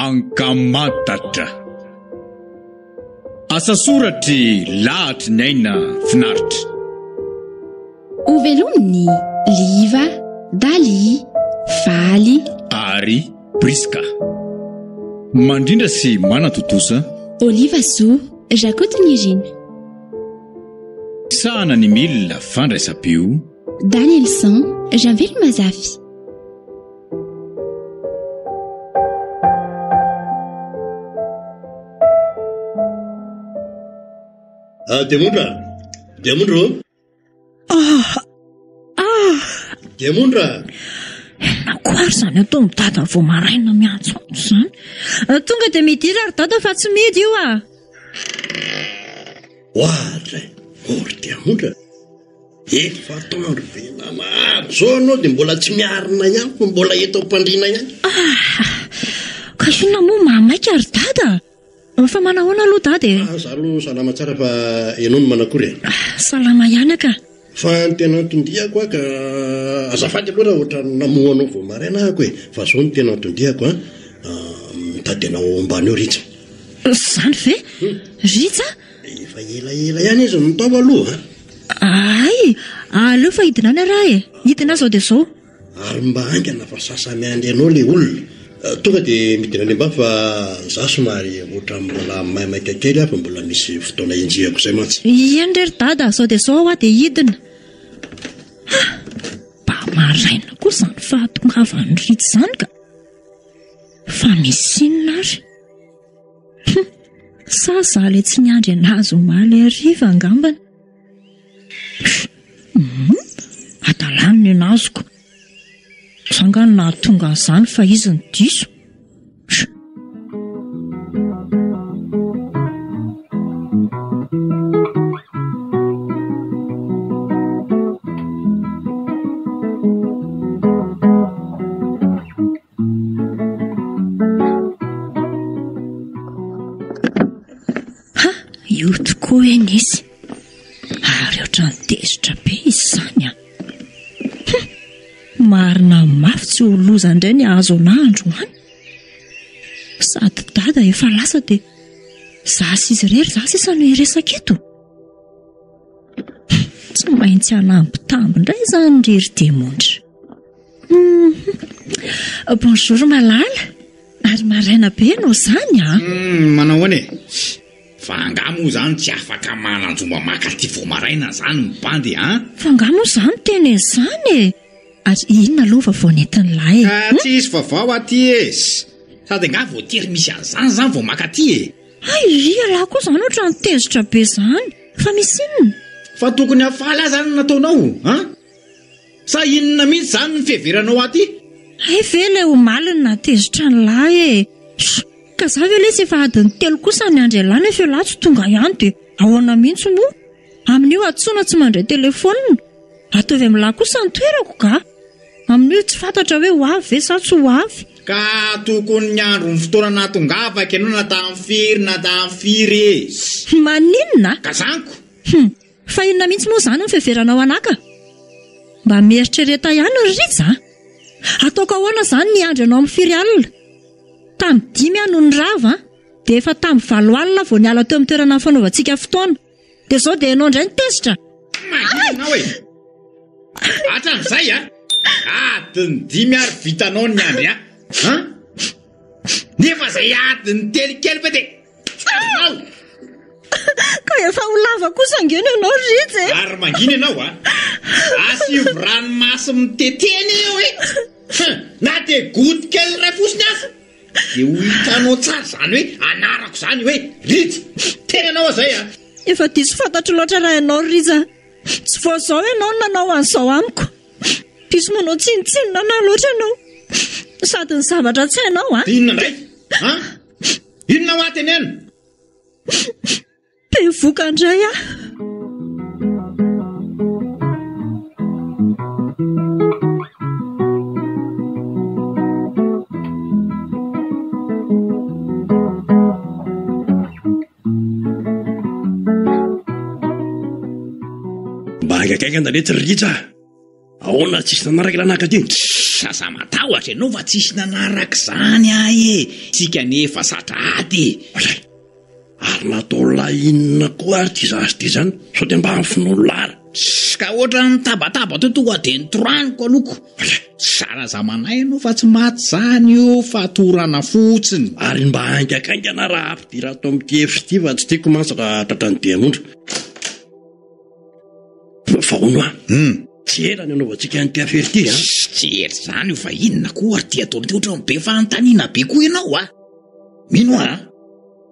Ankamantatra. Asa soratry lahatry ny aina finaritra. Hovelomin'i Liva, Dali, Faly. Ary Prisca. Mandrindra sy manatontosa. Oliva Zo, Rakotonirina. Sahana ny milina fandraisam-peo. Danielson, Ravelomazafy. Ah, Diamondra! Diamondra ô! Ah! Ah! Diamondra! Inona koa ary izany ataon'i Dada vao maraina miantsoantso izany? Eh, tonga dia midira ry Dada fa tsy mihidy io ah! Oadray! Ô ry Diamondra! Efa atoandro be namary zao anao dia mbola tsy miarina ihany fa mbola eto am-pandriana ihany. Ah, ka inona moa mahamaika ry dada? Fa manahoana aloha dada e? Ah, za aloha salama tsara fa ianao no manakory e? Ah, salama ihany aka. Fa ny tena anton-diako a ka azafady aloha raha ohatran'ny namoha anao vao maraina ahako e, fa zao ny tena anton-diako a, ah, mitady anao ao ambany ao Rija. Izany ve? Rija? Efa elaela ihany izy no tao aloha a! Hay! Aleo fa hidina any raha e! Hidina aho izao dia izao. Ary mba haingana fa sasa-miandry anao ilay olona. Tonga dia midina any ambany fa za somary ohatran'ny mbola maimaika kely aho fa mbola misy fotoana henjehako izay mantsy. Eny re ry dada, izao dia izao aho dia hidina. Ha! Mba maraina koa izany fahatongavan'i Rija izany ka! Fa misy inona ary? Hum! Sa za ilay tsy niandry an'azy omaly hariva angambany? Hum! Hadalany ny an'azoko. Za angaha no nahatonga an'izany fa izy no diso. Ha! Io tokoa eny izy. Ary ohatran'ny tezitra be izy izany an. Hum! Marina mafy tsy ho loza indray ny hahazo anà androany. Sady dada efa lasa dia za sy izy irery za sisa no hiresaka eto. Tsy maintsy hanambitamby indray izany ry ry Diamondra. Bonjour Malala, ary maraina be ianao izany an? Hmm, manao ahoana e? Fa angaha moa izany tsy afaka mananjomba maka aty vao maraina izany ny bandy an? Fa angaha moa izany tena izany e? Ary inona aloha vaovao nentin'ilay e? Ah, tsy hisy vaovao aty e! Sady angaha voatery misy an'izany izany vao maka aty e? Hay ry ialahy koa izany ohatran'ny tezitra be izany. Fa misy inona? Fa tokony hafaly aho izany ny nataonao an? Sa inona mihitsy izany ny fiheveranao ahy ity? Hay ve ilay omaly no nahatezitra an'lah e! Ka za ve lesy efa adiny telo kosa niandry an'lah nefa ialahy tsy tonga ihany dia ahoana mihitsy moa? Amin'io antsoina tsy mandray telefaonina. Ataovy amin'lah kosa ny toerako ka! Amin'io tsy fantatra hoe ho avy ve sa tsy ho avy. Ka tokony niandry ny fotoana nahatongavako ianao na tamin'ny firy na tamin'ny firy e! Maninona? Ka zaniko! Hum! Fa inona mihitsy moa izany ny fiheveranao anà ka? Mba mieritrereta ihany ry Rija a! Ataoko ahoana izany ny hiandry anao amin'ny firy alina? Tamin'ny dimy aho no nirava dia efa tamin'ny valo alina aho vao niala teo amin'ny toerana nifanaovantsika fotoana. Dia izao dia ianao indray no tezitra? Mahina ianao e! Hatramin'izay a! Adiny dimy ary vitanao ny niandry ahy. An? Nefa izay adiny telo kely ve dia Ao! Ka efa ho lava kosa ange ny anao ry Rija e! Ary mangina ianao a! Asio ranomaso mitete anie eo e! Hum! Na dia goutte kely iray fotsiny aza dia ho hitanao tsara izany hoe anarako izany hoe Rija! Tena anao aho izay a! Efa diso fantatro loatra raha ianao ry Rija a! Tsy vao izao ianao no nanao an'izao amiko. Diso manao tsinontsinona anà loatra ianao. Sady ny zavatra tsy hainao a! Dia inona indray? An? Inona hoa teneno? Bevoka indray aho. haingakaingana letsy ry Rija a! Ahoana tsisy nanaraka ilay anaka ty? Tss, aza matahotra ianao fa tsisy nanaraka izany ahy e! Tsika anie efa zatra ady e! Oay! Ary natao lahy inona koa ary ity zaza ity izany? Sao dia mba finoan'olona ary? Tss, ka ohatran'ny nitabataba teo tonga dia nitoraniko aloha ko! Oay! Zara aza manahy ianao fa tsy maty izany io fa torana fotsiny. Ary mba haingakaingana raha ampidira ato amin'ity efitra ity fa tsy tiako mantsy raha tratran'ny diamondra. Fa hono an, tsy ela ny anaovantsika an'ity afera ity an. Tsy ela izany io fa inona koa ary ity ataonao ity ohatran'ny be fanontaniana be koa ianao a! Mino aho an,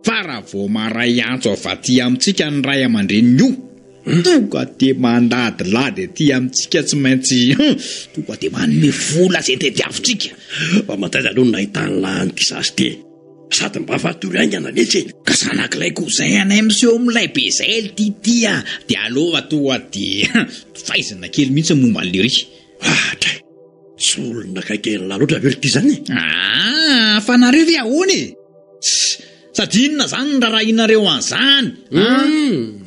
fa raha vao maray antso avy aty amintsika ny ray aman-drenin'io, tonga dia mandadilady aty amintsika tsy maintsy tonga dia manome vola izay tadiavintsika. Fa mataiza aloha no nahitan'lah an'ity zaza ity e? Sady mba fatory haingana letsy e! Ka zanak'ilay cousin anay miseho milay be zay lty ty a! De aleo fa tonga de faizina kely mihitsy ny momba an'lery. Ohatra e! Tsy olona akaiky an'lah loatra ve lty zany e? Aa! Fa nareo ve ahoana e? Tss! Sady inona zany ny rarahinareo an'zany an?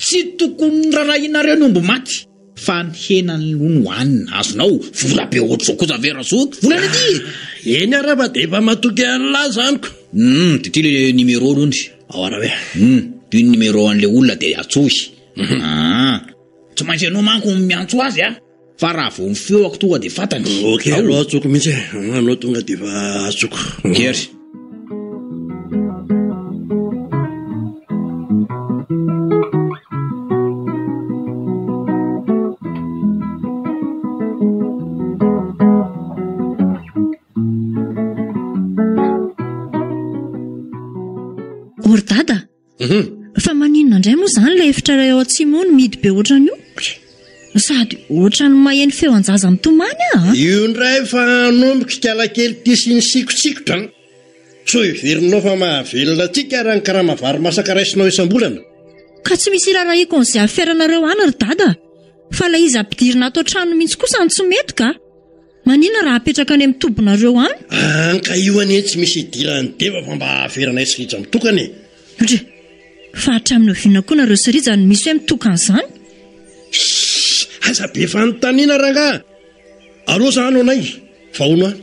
Tsy tokony rarahinareo ny omby maty. Fa ny hena aloha no hanina, azonao? Vola be ohatr'izao kosa ve Razoky? Vola anie ity e! Eny ara fa dia efa matoky an'lah zany ko! Hum, dia ity le numéro aloha ndry. Ao ara ve? Hum, io ny numéro an'le olona dia antsoy. Aa, tsy maintsy ianao manko no miantso azy a! Fa raha vao ny feoko tonga dia fantany. Ok, aleo antsoiko mihitsy e! Anao tonga dia efa antsoiko. Ok ary. O ry dada, fa maninona indray moa izany ilay efitra iray ao atsimo io no mihidy be ohatran'io? Sady ohatran'ny maheno feo an-jaza mitomany aho an! Io indray fa hanomboka ikalakely ity sy ny sikotsikotra an! Sao heverinao fa mahavelona antsika raha ny karama vary masaka raisinao isam-bolana? Ka tsy misy irarahiako an'izay aferanareo any ry dada fa ilay izy ampidirina ato an-trano mihitsy kosa no tsy mety ka! Maninona raha apetraka any amin'ny tobinareo any? An ka io anie tsy misy idiran'ny deva fa mba aferanay sy Rija mitokana e! Ndry! Fa hatramin'ny oviana koa nareo sy Rija no misy hoe mitokana izany? Shh! Aza be fanontaniana rangaha! Aleo za hanao anay fa hono an!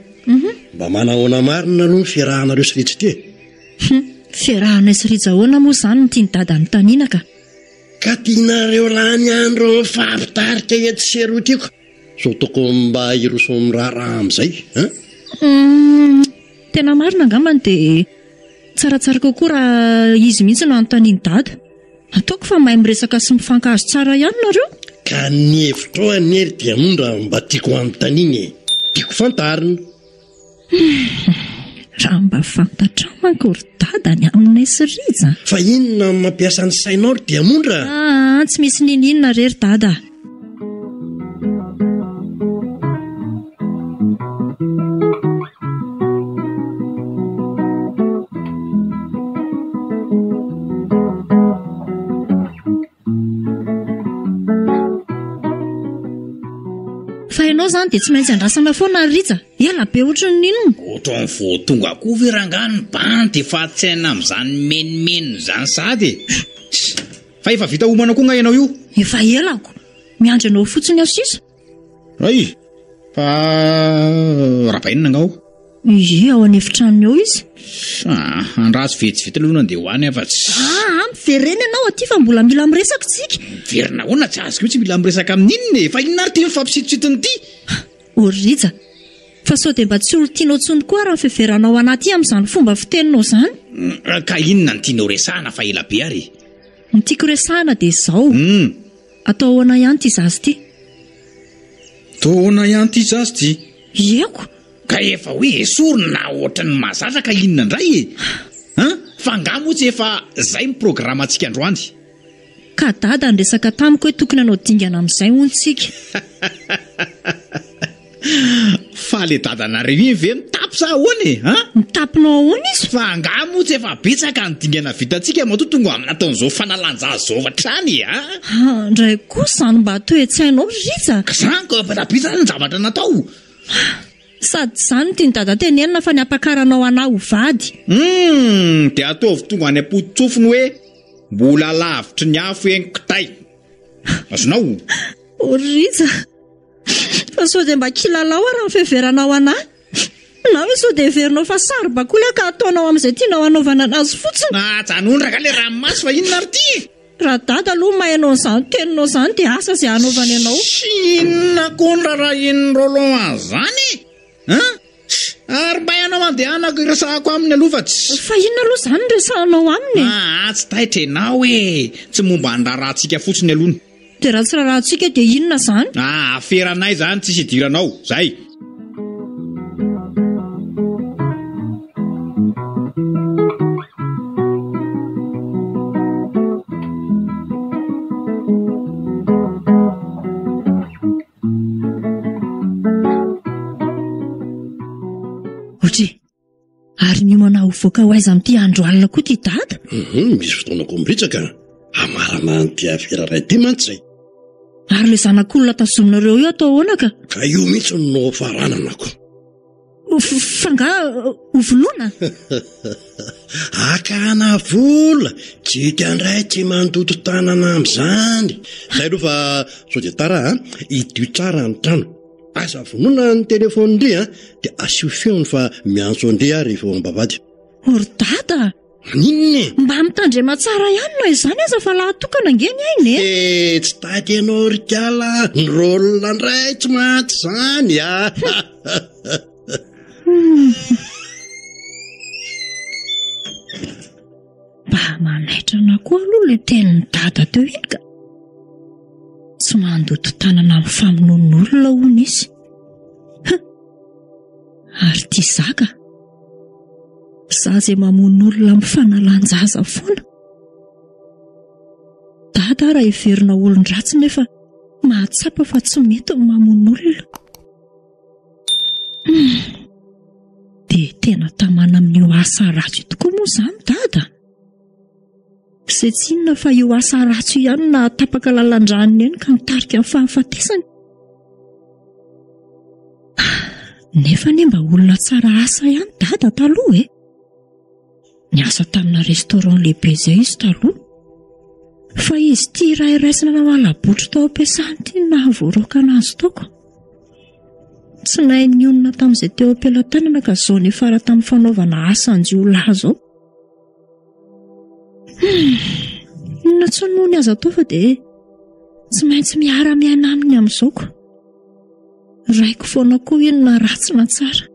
Mba manahoana marina aloha ny fiarahanareo sy Rija ity e? Hum! Fiarahanay sy Rija ahoana moa izany no tian'i Dada anontaniana ka! Ka tianareo lany andro mifampitarika etsy sy eroa ity ko! Sao tokony mba hiroso amin'ny raharaha amin'izay an? Hum! Tena marina angambany dia tsaratsara kokoa raha izy mihitsy no anontanian'i Dada. Ataoko fa mahay miresaka sy mifankahazo tsara ihany nareo. Ka ny hevitrao anie ry Diamondra mba tiako hanontaniana e! Tiako fantarina. Hum! Raha mba fantatrao manko ry Dada ny aminay sy Rija. Fa inona no mampiasa ny sainao ry Diamondra? Aa, tsy misy n'inon'inona re ry Dada. Fa ianao izany dia tsy maintsy andrasana foana ry Rija, ela be ohatran'ny inona? Ohatran'ny vao tonga koa ve rangaha ny bandy efa tsy haina amin'izany menomenona izany sahady e! Fa efa vita omana koa nga ianao io? Efa elako. Miandry anao fotsiny aho sisa. Ay! Fa rabainina nga ao? Ie, ao an'efitranony ao izy. Ah, andraso vetivety aloha nandeha ho any aho fa tsy. Ah, miverena ianao aty fa mbola mila miresaka isika. Miverina ahoana? Tsy azoko mihitsy mila miresaka amin'inona e? Fa inona ary ity mifampisitositona ity? O ry Rija, fa sao dia mba tsy olon-tianao intsony koa ary ny fiheveranao anà aty amin'izany fomba fiteninao izany? Ka inona no tianao resahana fa ela be ary e? Ny tiako resahana dia izao, atao ahoana ihany ity zaza ity? Atao ahoana ihany ity zaza ity? Ieko! Ka efa hoe esorina ohatran'ny mahazatra ka inona indray e? An? Fa angaha moa tsy efa izay ny programantsika androany? Ka dada niresaka tamiko hoe tokony hanao dingana amin'izay hono tsika. Fa le dadanareo iny ve mitapy sa ahoana e? An? Mitapinao ahoana izy? Fa angaha moa tsy efa betsaka ny dingana vitantsika matoa tonga amin'ny nataon'izao fanalan-jaza izao hatrany e? An? Handray kosa izany mba toe-tsainao ry Rija. Ka zany ka efa betsaka ny zavatra natao. Sady tsy izany no tian'i Dada tenenina fa ny hampakaranao anà ho vady. Humm! Dia ataovy tonga any am-poto-tsofiny hoe mbola lavitry ny afo eny kitay. Azonao? Oh Rija, fa sao dia mba kilalao ary ny fiheveranao anà? Na hoe sao dia heverinao fa saribakoly aho ka ataonao amin'izay tianao hanaovana anazy fotsiny? Ajanony rangahy ilay ranomaso fa inona ary ity e? Raha dada aloha mahay anao an'izany teninao izany dia asa izay hanaovany anao. Tsy inona koa ny raharahian'i Roland an'izany e? An? Ary mba ianao andehanako hiresahako aminy aloha fa tsy. Fa inona aloha izany no resahanao aminy e? Aa, tsy taitra ianao e! Tsy momba ny raharahantsika fotsiny aloha ny. Dia raha tsy raharahantsika dia inona izany? Aa, aferanay izany tsisy idiranao. Zay. Otri, ary miomana ho voaka ho aiza amin'ity andro alina koa ity dada? Mhm, misy fotoana koa miritsaka hamarana an'ity afera iray ity mantsy izay. Ary ilay zanak'olona tazominareo io atao ahoana ka? Ka io mihitsy no farananako. Fa nga ho vonoina? Hakana vola, tsika indray tsy mandoto tanana amin'izany. Zay aloha fa sao dia tara a, idio tsara ny trano. Aza vonoina ny telefaonin-dry a, dia asio feony fa miantso an-dry aho rehefa eo am-bavahady. O ry dada! Maninona e? Mba mitandrema tsara ihany na izany aza fa lahy tokana ange ny aina e! Eh, tsy taky ianao ry kala, ny rôle indray tsy maty izany a! Mba manaitra anà koa aloha ilay tenin'i dada teo iny ka! Tsy mandoto tanana amin'ny famonoan'olona hono izy. Ary ity zaka! Za izay mamono olona amin'ny fanalan-jaza foana. Dada raha heverina ho olon-dratsy nefa mahatsapa fa tsy mety ny mamono olona. Hmm. Dia tena tamana amin'io asa ratsy io tokoa moa izany dada? Izay tsy inona fa io asa ratsy io ihany no nahatapaka lalan-dranony eny ka nitarika ny fahafatesany. Nefa anie mba olona tsara asa ihany dada taloha e. Niasa tamina restaurant lehibe izay izy taloha. Fa izy ity iray raisina nanao ala-botry tao am-piasana ity no nahavoaroaka anazy taoko. Tsy nahay nionona tamin'izay teo am-pelatanana ka izao niafara tamin'ny fanaovana asa an-jiolahy izao. Hmm, inona intsony moa ny azo atao fa dia tsy maintsy miara-miaina aminy amin'izao ko. Raiko foana koa iny na ratsy na tsara.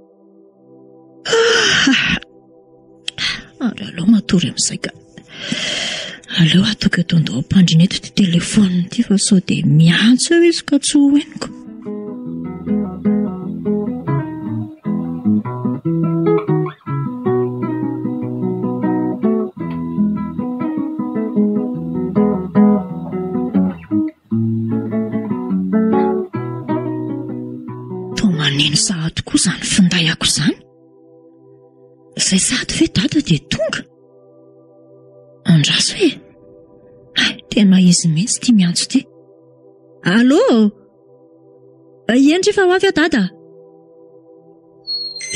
Ah, ary aleo matory amin'izay ka. Aleo atoko eto an-doham-pandriana eto ity telefaonina ity fa sao dia miantso eo izy ka tsy ho henoko. Toa maneno sahady koa izany finday ako izany. Izay sahady ve dada dia tonga? Andraso e! Hay, tena izy mihitsy ity miantso ity. Allô? Eny fa ho avy aho dada.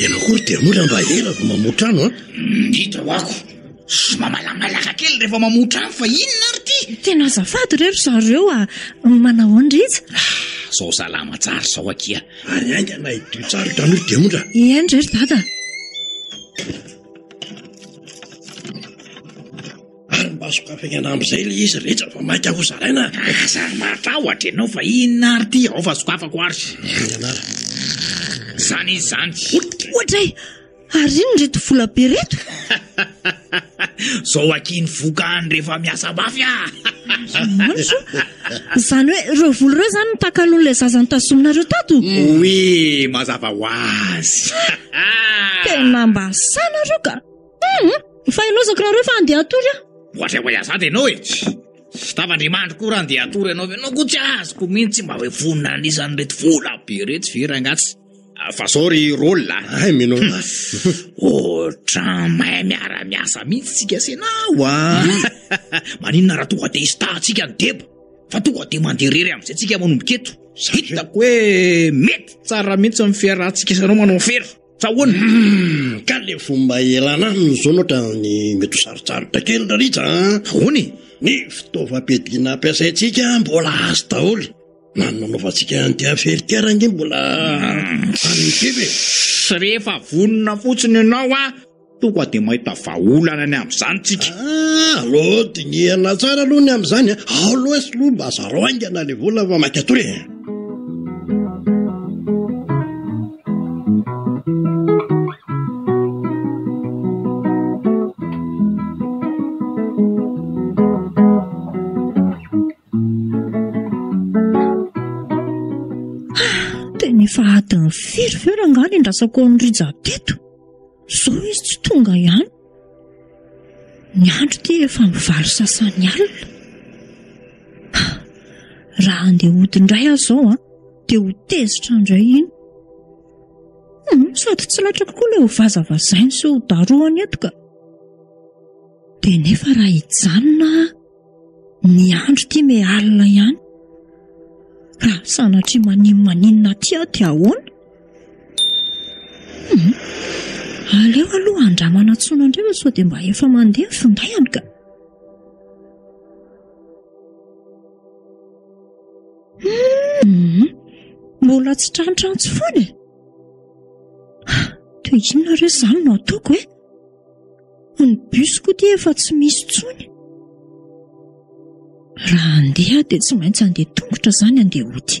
Ianao koa ry Diamondra mba ela vao mamoa trano an! Hita ho ako. Mamalamalaka kely rehefa mamoa trano fa inona ary ity? Tena azafady re ry zareo a! Manahoana Rija? Zao salama tsara izao akia. Ary haingana hidio tsara io trano io ry Diamondra. Eny re ry dada. Ary mba sokafy haingana amin'izay ilay izy rehetra fa maika ho zaraina. Aza matahotra ianao fa inona ary ity? Ao fa sokafako ary. Haingana ary. Izany izy izany. Ohatray! Ary inona ireto vola be ireto? Zao akia ny vokany rehefa miasa mafy ah! Andriamanitra o! Izany hoe ireo vola ireo izany no takalon'ilay zaza notazominareo tato? Oui, mazava ho azy. Tena mba sahy nareo ka! Hum! Fa ilaozako nareo fa andeha hatory aho. Ohatra hoe azafady ianao e. Tsy tafandrimandry koa raha andeha hatory ianao fa ianao koa tsy azoko mihitsy mba hoe vonona anisan'ireto vola be ireto ve rangahy tsy. Fa zao ry rôle a. Hay mino anah. Ohatran'ny mahay miara-miasa mihitsy tsika sy ianao a. Maninona raha tonga dia isintahantsika ny deba fa tonga dia mandeha irery amin'izay tsika manomboka eto. Hitako hoe mety tsara mihitsy ny fiarahantsika sy ianao manao afera. Sa ahoana? Humm, ka le fomba ialana aminy zao no ohatran'ny mety ho sarotsarotra kely ra Rija an! Ahoana e? Ny fitaovam-piadiana ampiasaintsika mbola azo daholo. Na ny nanaovantsika an'ity affaire ity ary ange mbola any miteby e. Rehefa vonona fotsiny ianao an, tonga dia mahita vahaolana ny amin'izany tsika. Ah, aleo dinihana tsara aloha ny amin'izany an. Ao aloha soloa mba zarao haingana ilay vola fa maika tory e. Tena efa adiny firy ve rangahy ny andrasako an'i Rija teto? Izao izy tsy tonga ihany. Ny andro ity efa amin'ny valo sasany alina. Raha handeha hody indray aho izao an, dia ho tezitra indray iny. Hmm, sady tsy latrako koa ilay ho vazavazainy sy ho darohany eto ka. Dia nefa raha hijanona aho, Ny andro ity me alina ihany. Raha sanatria maninona aty aho dia ahoana? Hmm. Aleo aloha andramana antsoina indray fa sao dia mba efa mandeha ny findainy ka. Hmm. Mbola tsy trantrantso foana e. Toy inona re izany no ataoko e? Ny bus koa ity efa tsy misy intsony. Raha handeha aho dia tsy maintsy handeha tongotra izany handeha hody.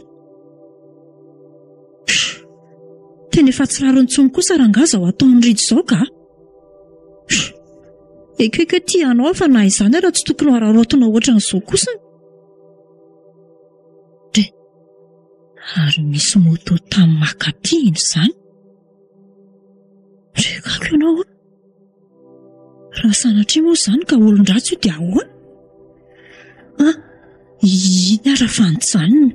Tena efa tsy rariny intsony kosa rangahy izao ataon'i Rijo izao ka. Ekeko hoe tia anao aho fa na izany ara tsy tokony ho araraotina ohatran'izao kosa. Dre. Ary misy moto tamy maka aty iny izany. Rekako ianao an! Raha sanatria moa izany ka olon-dratsy io dia ahoana? Ah, iny ara fa nijanona.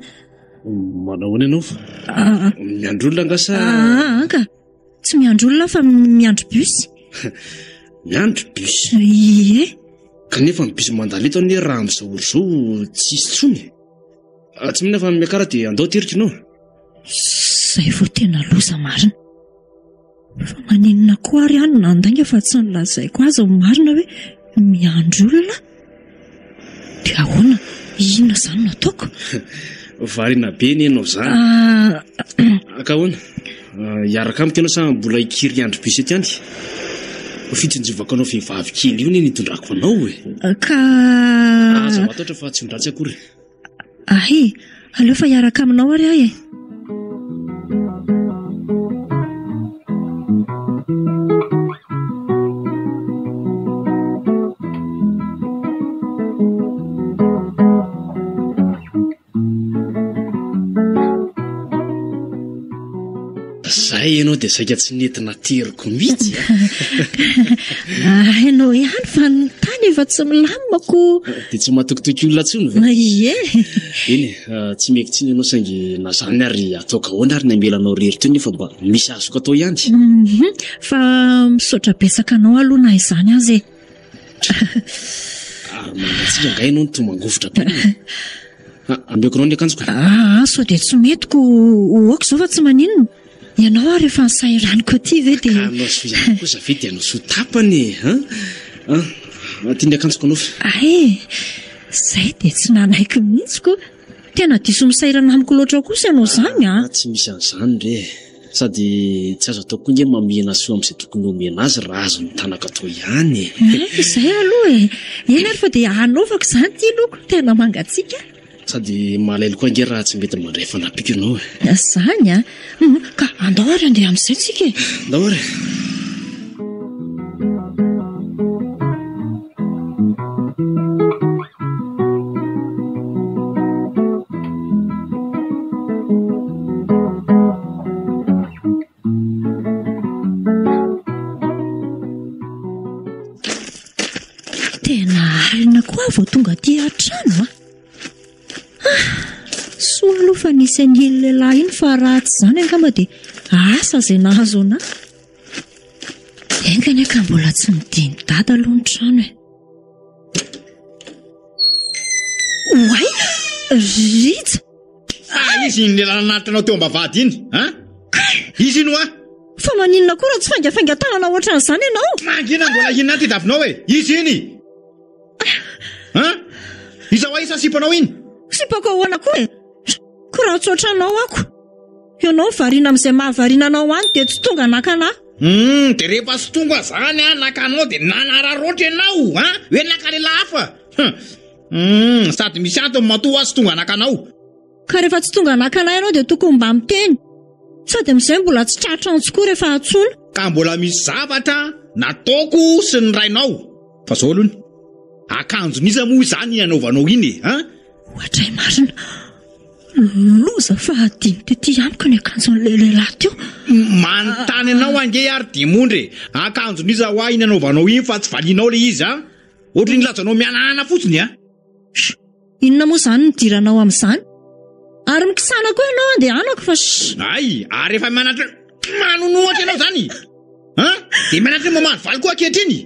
Manao ahoana ianao? Ah, ah. Miandry olona angaha sa? Ah, ah, ka. Tsy miandry olona aho fa miandry bus. Miandry bus? Ie. Kanefa ny bus mandalo eto anie raha amin'izao ora izao tsy hisy intsony. Ah, tsy mino fa miakara dia andao teriko ianao. Izay vao tena loza marina. Fa maninona koa ary aho no nandainga fa tsy nolazaiko azy ny marina hoe miandry olona? Dia ahoana? Inona izany no ataoko? Variana be anie ianao izany. Ah, Ka ahoana? Ah, hiaraka amiko ianao sa mbola hikiry hiandry bus eto ihany? Fitsinjovako anao vehivavy kely io anie no itondrako anao e. Ka... Aza matahotra fa tsy ho-dratsy akory. Ahy, aleo fa hiaraka aminao ary aho e. Zay ianao dia saika tsy nety nateriko mihitsy a. Hainao ihany fa ny tany efa tsy milamina ko. Dia tsy matokitoky olona intsony ve? Ie. Eny e, tsy meko tsiny ianao saingy na izany ary ataoko ahoana ary ny hamela anao irery teo nefa mba misy azoko atao ihany. Mhm. Fa misaotra betsaka anao aloha na izany aza e. Ary mangatsiaka angaha ianao no toa mangovitra be? Ameko anao ny akanjoko. Aa, sao dia tsy mety ko ok izao fa tsy maninona. Ianao ary efa nisahiraniko aty ve dia. Ka hanao soa ihany kosa ve dia hanao soa tapany e? An? An? Aty ny akanjoko anao fa. Ay, izay dia tsy nanaiky mihitsy ko. Tena diso misahirana amiko loatra kosa ianao izany an. Ah, tsy misy an'izany re e. Sady tsy azo atao koa nge mamihina soa amin'izay tokony homena azy raha azon'ny tanako atao ihany e. Eh, izay aloha e. Eny ary fa dia hanaovako izany ity loko, tena mangatsiaka. Sady malahelo koa ange raha tsy mety mandray fanampiako ianao e. Izany an. Ka andao ary handeha amin'izay tsika e. Andao ary. Tena alina koa aho vao tonga aty an-trano a. Ah, soa aloha fa nisy an'iny lehilahy iny fa raha tsy izany angamba dia asa izay nahazo anà. Enga anie ka mbola tsy nidin'i Dada aloha ny trano e. Oay! Rija! Fa izy iny lehilahy nanatitra anao teo am-bavahady iny, an? Izy iny hoa! Fa maninona koa raha tsy faingafaingan-tanana ohatran'izany ianao? Mangina mbola inona ty davinao e? Izy iny! An? Iza hoa isa sipanao iny? Sipako ahoana koa e? raha tsy ohatranao ako. Ianao variana amin'izay mahavariana anao any dia tsy tonga naka anà. Hum, dia rehefa tsy tonga zany an, naka anao dia nanararaotra ianao an, hoe naka lehilahy hafa. Hum, hum, sady misy antony matoa aho tsy tonga naka anao. Ka rehefa tsy tonga naka anà ianao dia tokony mba miteny. Sady amin'izay mbola tsy tratra antso koa rehefa antsoina. Ka mbola misy zavatra nataoko sy ny rainao. Fa zao aloha ny akanjon'iza moa izany iny anaovanao iny e, an? Ohatray marina. Loza fa hadino tety amiko ny akanjon'ilay lehilahy teo. Manontany anao ange ary Diamondra e! Akanjon'iza hoa iny anaovanao iny fa tsy valianao ilay izy an! Ohatry ny lazanao mihanahana fotsiny an! Sh! Inona moa izany no idiranao amin'izany? Ary mikisana koa ianao andehanako fa sh! Hay! Ary efa mianatra manonohatra ianao izany an! Dia mianatra mamaly valy koa ankehitriny!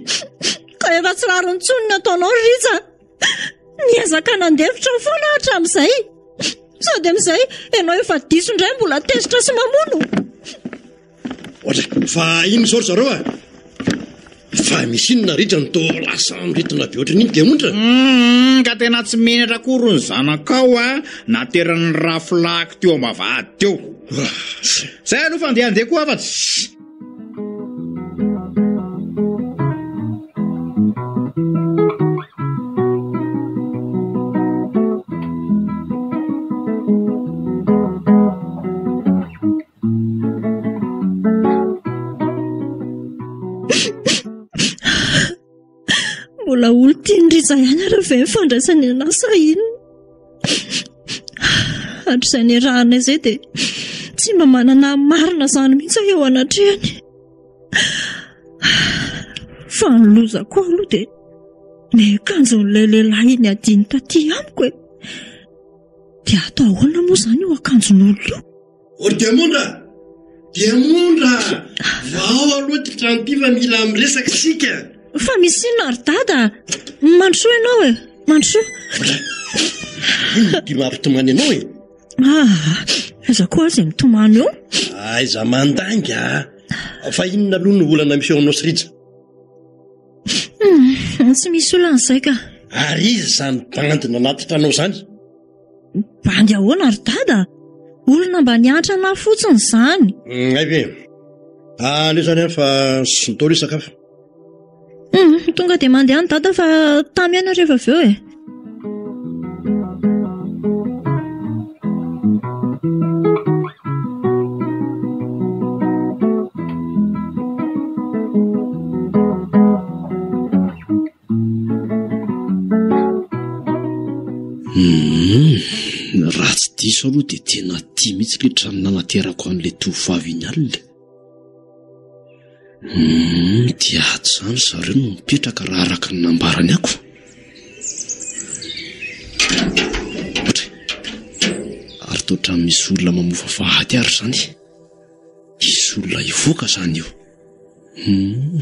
Ka efa tsy rariny intsony ny ataonao ry Rija a! Niezaka nandefitra foana aho hatramin'izay. Sady amin'izay ianao efa diso indray mbola tezitra sy mamono. Ohatra, fa inona izao ry zareo a? Fa misy inona ritra no toa lasa miritona be ohatran'iny diamondra? Hum, ka tena tsy menatra akory ny zanakao a, nateran'ny rafilahiko teo am-bavahady teo. Zay aloha fa andeha handeha koa afa tsy. Mbola olon-tian'i Rija ihany ary ve ny fandraisany anà sa inona? Hatrizay niarahanay izay dia tsy mba manana marina izany mihitsy aho eo anatrehany. Fa ny loza koa aloha dia ny akanjon'ilay lehilahy iny adino taty amiko e. Dia atao ahoana moa izany io akanjon'olona io? Ô ry Diamondra! Diamondra! Vao aloha ity trano ity fa mila miresaka isika. Fa misy inona ry dada? Mandrosoa ianao e! Mandrosoa. Inona ity mampitomany anao e? Ah, aiza koa aza mitomany eo? Aiza mandainga. Fa inona aloha no olana misy eo aminao sy Rija? Hmm, tsy misy olana izay ka. Ary iza izany bandy nanatitra anao izany? Bandy ahoana ry dada? Olona mba niantra anah fotsiny izany. Hmm, hay ve? Aleo izany an fa sintono hisakafo. Hmm, tonga dia mandeha any dada fa tamy ihany rehefa avy eo e. Humm, raha tsy diso aloha dia tena tia mihitsy ilay trano nanaterako an'ilay tovovavy iny alina. Humm, dia ato izany zareo no mipetraka raha araka ny nambarany ako. Ohatra e, ary toa ohatran'ny misy olona mamofa vahady ary izany. Hisy olona hivoaka izany eo. Humm,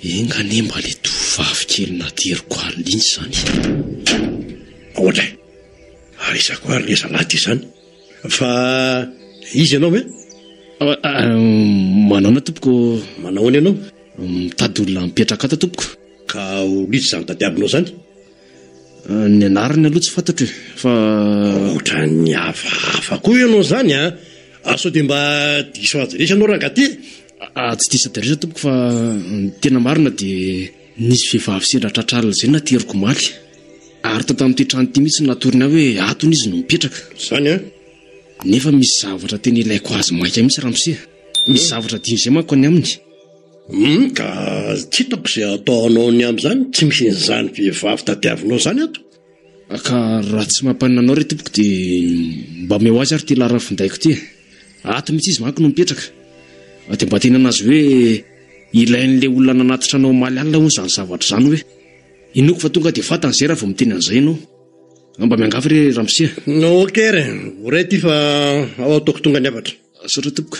enga anie mba le tovovavy kely nateriko alina iny izany. Ohatra e, ary iza koa ary le zalahy ity izany? Fa iza ianao e? Manaona tompoko? Manao ahoana ianao? Mitady olona mipetraka ato tompoko. Ka ho iza izany tadiavinao izany? Ny anarany aloha tsy fantatro e, fa. Ohatran'ny hafahafa koa ianao izany an! Sao dia mba diso adiresy ianao rangahy ty? Tsy diso adiresy tompoko fa ny tena marina dia nisy vehivavy sendra tratra alina izay nateriko omaly. Ary tao tamin'ity trano ity mihitsy no natorony ahy hoe ato hono izy no mipetraka. Izany an? Nefa misy zavatra tena ilaiko azy maika mihitsy ramose a! Misy zavatra adino izay manko any aminy. Hum, ka tsy hitako izay ataonao ny amin'izany, tsy misy an'izany vehivavy tadiavinao izany ato. Ka raha tsy mampanina anao re tompoko dia mba omeo azy ary ity laharan'ny findaiko ity e. Ato mihitsy izy manko no mipetraka. Dia mba teneno azy hoe ilain'ilay olona nanatitra anao omaly alina hono izany zavatra izany hoe. Inoako fa tonga dia fantany izay raha vao miteny an'izay ianao. Mba miangavy re ramose a. Ok re, voaray ity fa ao ataoko tonga ny hafatra. Misaotra tompoko.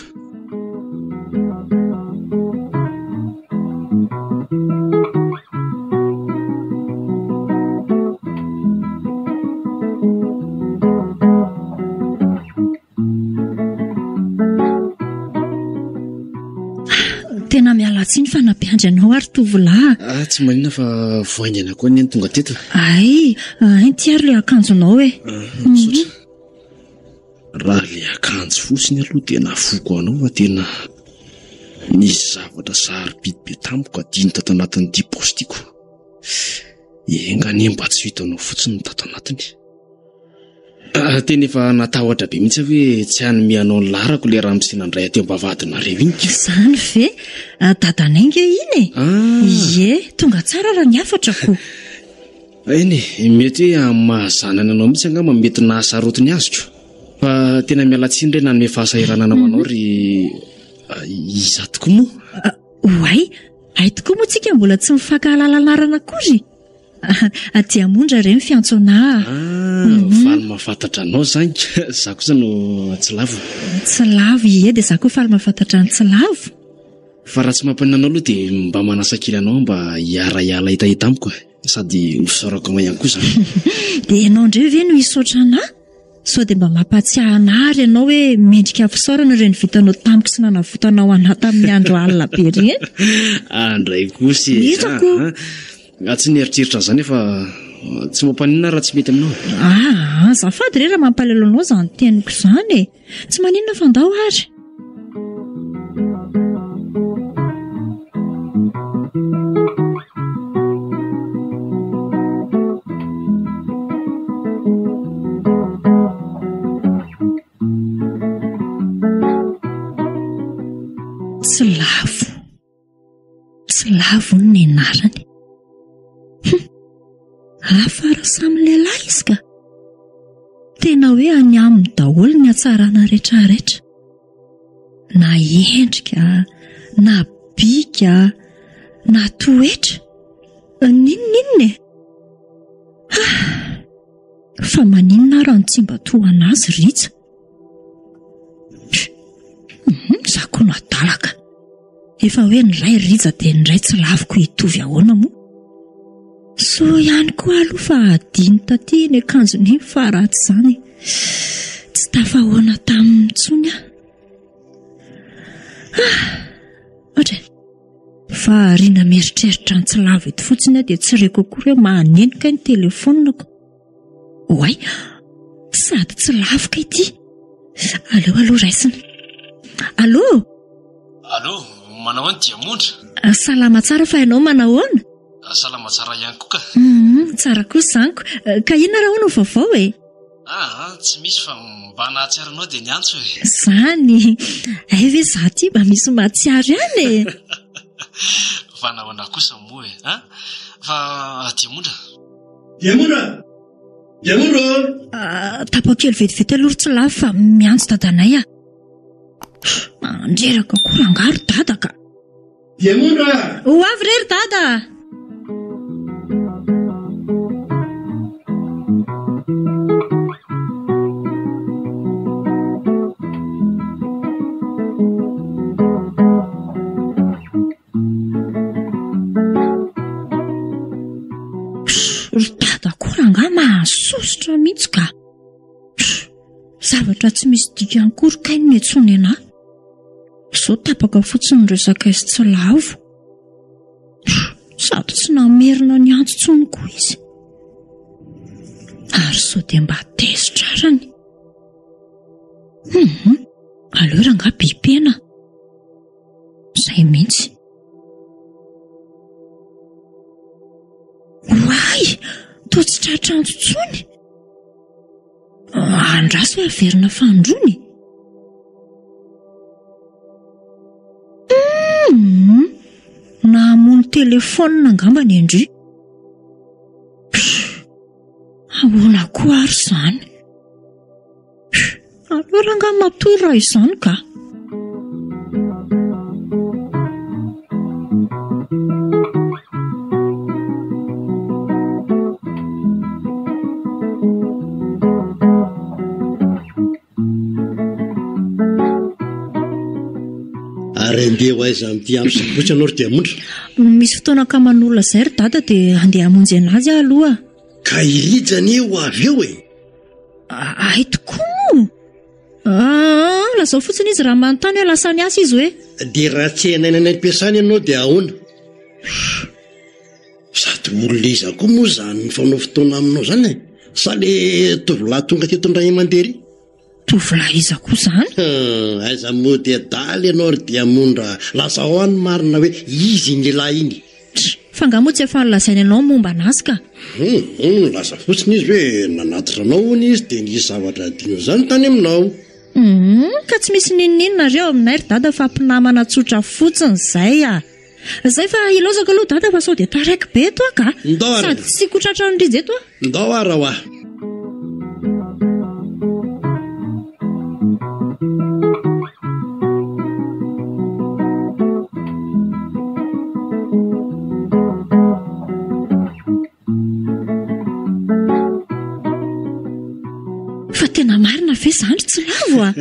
Tena miala tsiny fa nampiandry anao ary tovolahy. Ah, tsy maninona fa vao haingana koa anie ny tonga teto. Ay, inty ary ilay akanjonao e. Ah, misaotra. Raha le akanjo fotsiny aloha dia nafoko anao fa tena nisy zavatra sarobidy be tamiko adino tato anatin'ity paosy ity ko. Enga anie mba tsy ho hitanao fotsiny ny tato anatiny. Ah, tena efa natahotra be mihitsy aho hoe tsy hanome anao ny laharako le ramose nandray aty am-bavahadinareo iny ka. Izany ve? Ah, dadanay nge iny e. Ah. Ie, tonga tsara raha ny hafatra ko. Eny e, mety hoe amin'ny maha zanany anao mihitsy angamba mety nahasarotiny azoko. Fa tena miala tsiny re nanome fahasahiranana ho anao ry ah, iza tokoa moa? Ah, Oay, hay tokoa moa tsika mbola tsy mifankahalala anarana akory. Aty Amondra re ny fiantso anah. Ah, faly mahafantatra anao zany. Za kosa no tsy lavo. Tsy lavo, ie, dia za koa faly mahafantatra an'i tsy lavo. Fa raha tsy mampanina anao aloha dia mba manasa kely anao aho mba hiara-hiala hetaheta amiko e. Sady ho fisaorako anao ihany koa izany. Dia ianao indray ve no hisaotra anah? Sao dia mba mampahatsiahy anah ary ianao hoe mendrika fisaorana ireny vitanao tamiko sy nanavotanao anah tamin'ny andro alina be ireny? Andray kosa e. Hitako. Ah, tsy nieritreritra an'izany fa tsy mampaninona raha tsy mety aminao. Ah, azafady re raha mampalahelo anao izany teniko izany e. Tsy maninona fa ndao ary. Tsy lavo. Tsy lavo hono ny anarany. Hum! Hafa raha samy lehilahy izy ka. Tena hoe any aminy daholo ny hatsarana rehetrarehetra. Na endrika, na bika, na toetra. N'inon'inona e. Ah! Fa maninona ary no tsy mba toa an'azy Rija? Hum, za koa no adala ka. Efa hoe ny iray Rija dia ny iray tsy laviko hitovy ahoana moa? Soa ihany koa aloha fa adino taty iny akanjony iny fa raha tsy izany tsy tafahoana taminy intsony aho. Ah, ohatra e. Fa ariana mieritreritra ny tsy lavo eto fotsiny aho dia tsy reko akory hoe maneno kay ny telefaoniko. Oay, sady tsy lavoka ity. Aleo aloha raisina. Allo? Allo, manao ahoana Diamondra? Ah, salama tsara fa ianao manahoana? Ah, salama tsara ihany koa ka. Mm, tsara kosa izany ko. Eh, ka inona raha hono vaovao e? Ah, ah, tsy misy fa mba nahatsiaro anao dia niantso e. Zany. Hay ve za ty mba misy mahatsiaro ihany e? Fa nahoana kosa moa e? Ah, fa Diamondra. Diamondra! Diamondra ô! Ah, tapao kely vetivety aloha ry tsy lafo fa miantso dadanay aho. Mandreraka koa rangaha ry dada ka. Diamondra! Ho avy re ry dada! Ry dada koa rangaha mahasosotra mihitsy ka. Zavatra tsy misy dikany akory kay no niantsoany anà. Izao tapaka fotsiny ny resaka izy tsy lavo. Sady tsy namerina ny antso intsony koa izy. Ary sao dia mba tezitra arany. Hum, aleo rangaha bipena. Izay mihitsy. Oay! Toa tsy tratra antso intsony. Andraso hoe averina fanindroany. Hum, namono telefaonina angamba ny an-dry. Ahoana koa ary izany? Aleo rangahy matory raha izany ka. Ary andeha ho aiza amin'ity andro sabotsy ianao ry Diamondra? Misy fotoana akaman'olona izay ry dada dia andeha hamonjy an'azy aho aloha. Ka i Rija anie ho avy eo e! Hay tokoa moa! Aa, lazao fotsiny izy raha manontany hoe lasa niasa izy hoe. Dia raha tsy hainaina any am-piasana ianao dia ahoana? Sady olona iza koa moa izany mifanao fotoana aminao izany e? Sa le tovolahy tonga teto indray mandeha iry? Tovolahy iza koa izany? Hum, aiza moa dia adala ianao ry Diamondra a! Lazao ahy ny marina hoe iza iny lehilahy iny? Tch! Fa angaha moa tsy efa nolazainy anao ny momba an'azy ka? Hum, hum, nilaza fotsiny izy hoe nanatitra anao hono izy dia nisy zavatra adino izany tany aminao. Hum, ka tsy misy n'inon'inona re ao aminay ry dada fa mpinamana tsotra fotsiny izay a! Izay fa ilaozako aloha dada fa sao dia taraiky be eto aho ka! Ndao ary! Sady tsy ko tratran'ny rija eto aho. Ndao ary hoa! Fa tena marina ve izany ry Tsilavo a?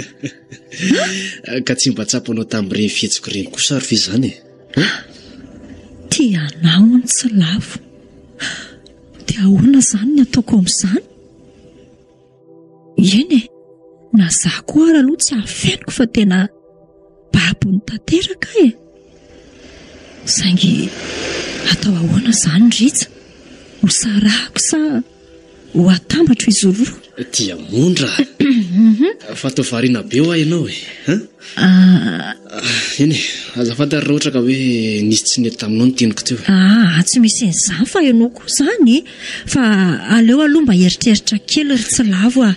Ka tsy mba tsapanao tamin'ireny fihetsiko ireny kosa ary ve izany e? Tia anao hono Tsilavo. Dia ahoana izany ny ataoko amin'izany? Eny e, na za koa ara aloha tsy afeniko fa tena babony tanteraka aho e. Saingy atao ahoana izany Rija? Ho sarahako sa ho atambatro izy roa? Diamondra a! Fa toa variana be hoa ianao e! An? Eny e, azafady ary raha ohatra ka hoe nisy tsy nety taminao ny teniko teo. Aa, tsy misy an'izany fa ianao koa izany e! Fa aleo aloha mba hieritreritra kely ry Tsilavo a!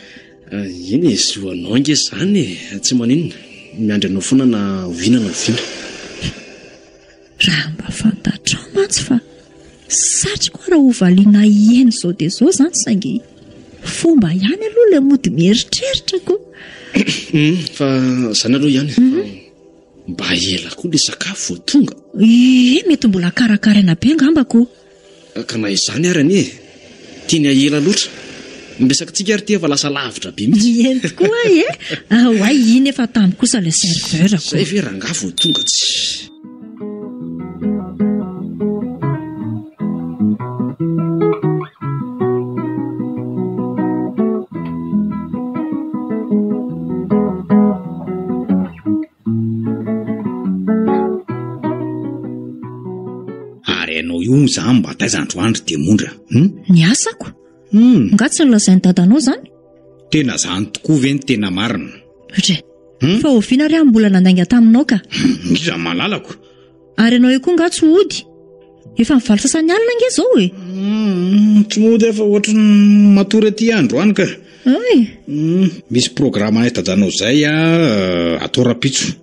Eny e, zo anao ange izany e! Tsy maninona, miandry anao foana na oviana na oviana. Raha mba fantatrao mantsy fa satriko ara ho valiana eny izao dia izao izany saingy fomba ihany aloha ilay mody mieritreritra ko. Fa izany aloha ihany fa mba ela koa ilay sakafo vao tonga. Ie, mety mbola karakaraina be angamba ko. Ka na izany ary anie, tiany hahela loatra. Ny resakitsika ary ity efa lasa lavitra be mihitsy. Eny tokoa ay e! Oay, iny efa tamy kosa ilay serveur ko. Zay ve rangahy vao tonga tsy. Ary ianao io moa izany mba taiza androany ry Diamondra? Hum? Ny asako? Hum. Nga tsy nolazain'i dadanao izany? Tena izany tokoa ve ny tena marina? Dre. Hum? Fa oviana ary aho mbola nandainga taminao ka? Hum, iza malalako? Ary ianao io koa nga tsy hody? Efa ny valo sasany alina ange izao e! Hum, tsy mody aho fa ohatry ny matory aty androany ka. Ay! Hum, misy programme anay dadanao izay atao rahampitso.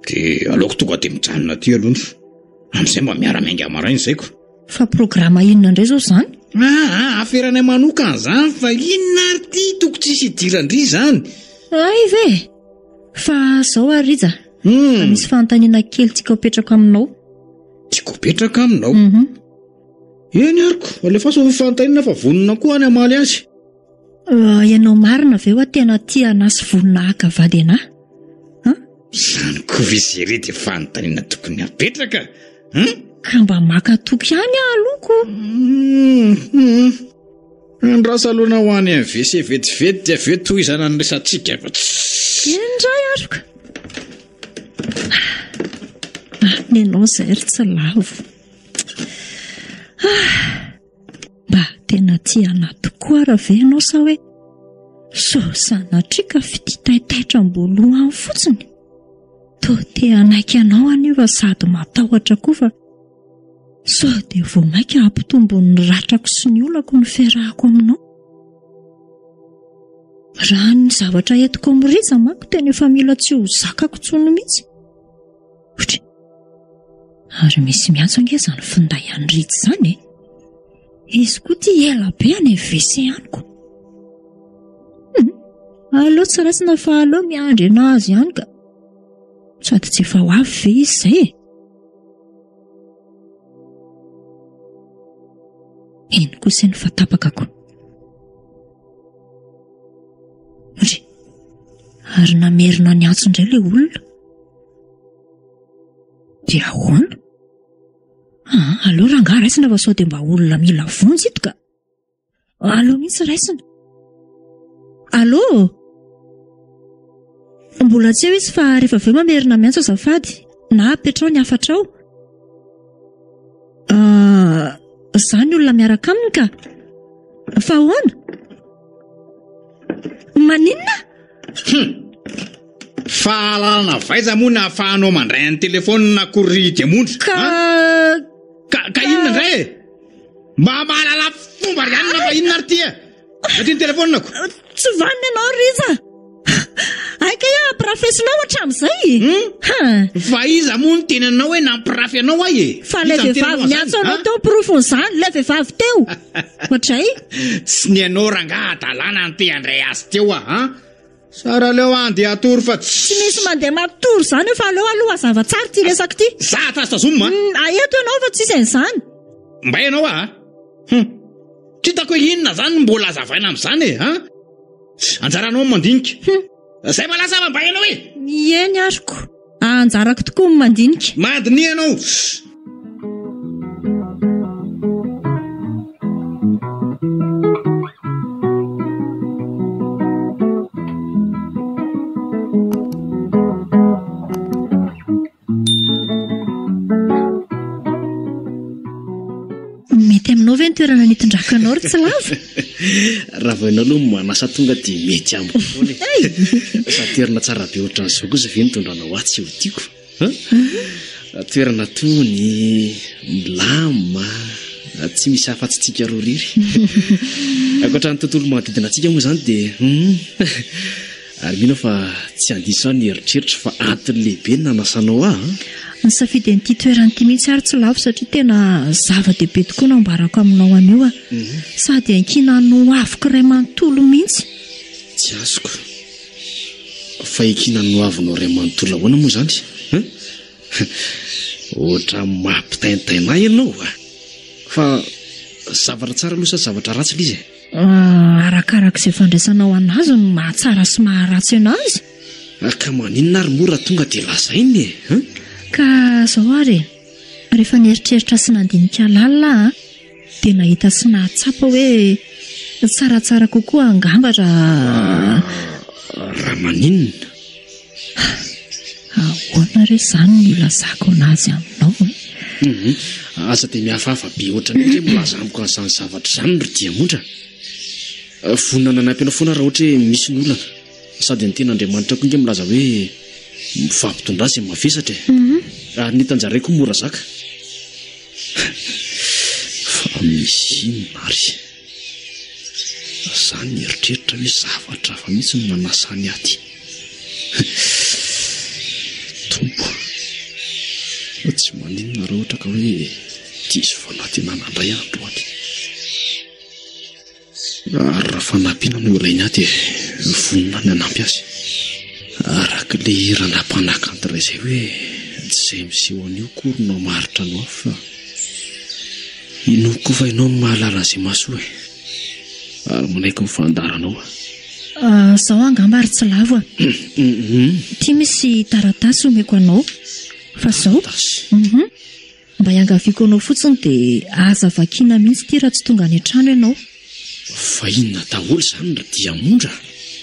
Dia aleoko tonga dia mijanona aty aloha. Amin'izay mba miara-miainga maraina izay ko. Fa programa inona indray izao izany? Aa, aferanay manokana izany fa inona ary ity toko tsisy idiran-dry izany? Hay ve? Fa izao ary Rija, fa misy fanontaniana kely tiako apetrako aminao. Tiako apetraka aminao? Eny ary ko, alefaso ny fanontaniana fa vonona koa any hamaly azy. Ianao marina ve hoa tena tia anà sy vonona haka vady anà? An? Izany koa ve Zery dia fanontaniana tokony hapetraka? An? Ka mba maka toky ihany aho aloha ko. Andraso aloha na ho any amin'ny WC vetivety dia avy eo tohizana ny resatsika fa Eny indray ary ka. Ah, nenao izay ry tsy lavo. Ah. Mba tena tia anà tokoa ara ve ianao sa hoe sao sanatria ka fitia taitaitra am-boalohany fotsiny? Toa te hanaiky anao anefa sady matahotra koa fa sao dia vao mainka hampitombo ny ratrako sy ny olako ny fiarahako aminao. Raha ny zavatra entiko amin'i Rija manko tena efa mila tsy ho zakako intsony mihitsy. Otry. Ary misy miantso ange izany finday an'i Rija izany e. Izy koa ity ela be any WC any ko. Hmm. Aleo tsy raisina fa aleo miandry anazy ihany ka. Sady tsy efa ho avy ve izy izay e? Iny kosa iny fa tapaka ko. Ry. Ary namerina ny antso indray ilay olona. Dia ahoana? Ah, aleo rangahy raisina fa sao dia mba olona mila vonjy ito ka. Aleo mihitsy raisina. Allo? Mbola tsy eo izy fa rehefa avy eo mamerina miantso azafady na apetraho ny hafatrao. Ah, za ny olona miaraka aminy ka. Fa ahoana? Maninona? Hum! Fahalalana avy aiza moa no ahafahanao mandray an'ny telefaonina akory ry Diamondra? Ka... Ka, ka inona indray e? Mba mahalala fomba ry anona fa inona ary ty e? Satria ny telefaoninako. Tsy vanona ianao Rija. Hay kay aho ampirafesinao hatramin'izay. Hmm? Ha. Fa iza moa no teny anao hoe nampirafy anao ahy e? Fa ilay Iza no teny vehivavy anao niantso an'izany, anao ha? teo porofon'izany, ilay vehivavy teo. Ohatray. Tsy ny anao rangaha hadalana no te handray azy teo aho, ha? Sara aleo andeha hatory fa Tsy misy mandeha matory izany eo fa aleo aloha hazava tsara ity resaka ity. Za ato azo tazomina a. Hmm, aeto ianao fa tsisy an'izany. Mba ianao aho a. Hum. Tsy hitako hoe inona izany no mbola hazavaina amin'izany e, ha? Anjaranao ny mandinika. Hum. Zay malaza fa mba ianao e! Eny ariko. Anjarako tokoa ny mandinika. Mandiniha ianao. Mety aminao ve ny toerana nitondrako anao ry Tsilavo? Raha vao ianao aloha manasa tonga dia mety amiko foana e. Sady toerana tsara be ohatran'izao kosa ve nitondranao ahy tsy ho tiako? An? Toerana tony, milamina, tsy misy afa-tsy tsika roa irery. Ankoatra ny tontolo manodidina antsika moa izany dia hum. Ary mino aho fa tsy handiso ahy ny eritreritro fa antony lehibe ny nanasanao ahy an! Nisafidy an'ity toerana ity mihitsy aho ry Tsilavo satria tena zava-dehibe tokoa no ambarako aminao anio a! Sady ankinan'ny ho aviko iray manontolo mihitsy. Tsy azoko. Fa ankinan'ny ho avinao iray manontolo ahoana moa izany an? Ohatran'ny mampitaintaina ahy ianao a! Fa zavatra tsara aloha sa zavatra ratsy ilay izy e? Arakaraka izay fandraisanao anazy no mahatsara sy maharatsy anazy. Ka maninona ary moa raha tonga dia lazaina e? An? Ka izao ary e, rehefa nieritreritra sy nandinika lalina aho dia nahita sy nahatsapa hoe tsaratsara kokoa angamba raha. Raha maninona? Ahoana re izany no ilazako anazy aminao e? Hum, aza dia mihafahafa be ohatran'ny hoe milaza amiko an'izany zavatra izany ry Diamondra. Vonona nanampy anao foana raha ohatra hoe misy ny olana. Sady ny tenin'Andriamanitra koa ange milaza hoe mifampitondrà izay mavesatra e. Ary ny hitanjaray koa mora zaka. Fa misy inona ary? Za nieritreritra hoe zavatra hafa mihitsy no nanasany ahy ty. Tompo a! Tsy maninona raha ohatra ka hoe diso fanantenana indray aho androany. Ary raha fanampiana no ilainy ahy dia vonona ny hanampy azy. Araka ilay hira nampanakanto iray izay hoe tsy izay miseho anio akory no hamaritra ny ho avy fa Inoako koa fa ianao no mahalala an'izay mahasoa e. Ary manaiky ny fandaharanao aho. Izao angamba ry Tsilavo a. Ity misy taratasy omeko anao. Fa izao. Taratasy? Mba iangaviako anao fotsiny dia aza vakiana mihitsy ity raha tsy tonga any an-trano ianao. Fa inona daholo izany ry Diamondra?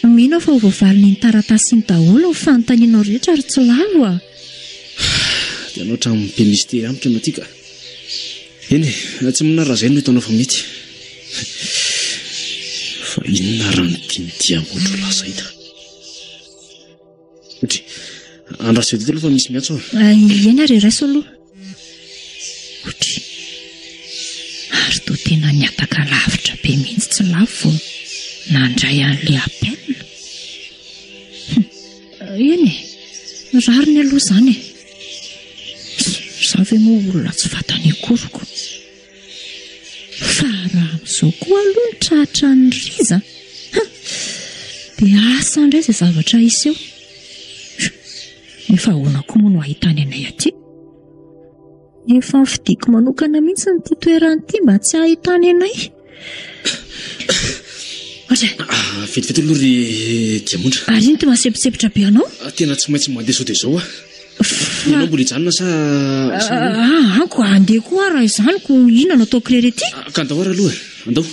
Mino aho fa ho voavalin'iny taratasy iny daholo ny fanontanianao rehetra ry Tsilavo a. Dia anao hatramin'ny be mistery amiko ianao ity ka. Eny e, tsy maninona raha izay no hitanao fa mety. Fa inona raha ny tian'i Diamondra ho lazaina? Dry, andraso vetivety aloha fa misy miantso aho. Eny ary e, raiso aloha. Dry, ary toa tena nihataka lavitra be mihitsy tsy lafo vao nandray an'ilay appel. Hum, eny e, rariny aloha izany e. Izaho ve moa olona tsy fantany akoriko. Fa raha amin'izao koa aloha ny tratran'i Riza, ha! Dia asa indray izay zavatra hiseho. Nefa ahoana koa moa no ahitany anay aty? Efa nofidiko manokana mihitsy ity toerana ity mba tsy hahitany anay. Ohatra. Ah, vetivety aloha ry Diamondra. Ary ino ty mahasemposempotra be anao? Ah, tena tsy maintsy mandeha sao dia izao aho. Fa... Ianao mbola hijanona sa... Ah, anko handeha koa aho raha izany ko inona no ataoko irery aty? Ah, ka andao ary aloha e, andao.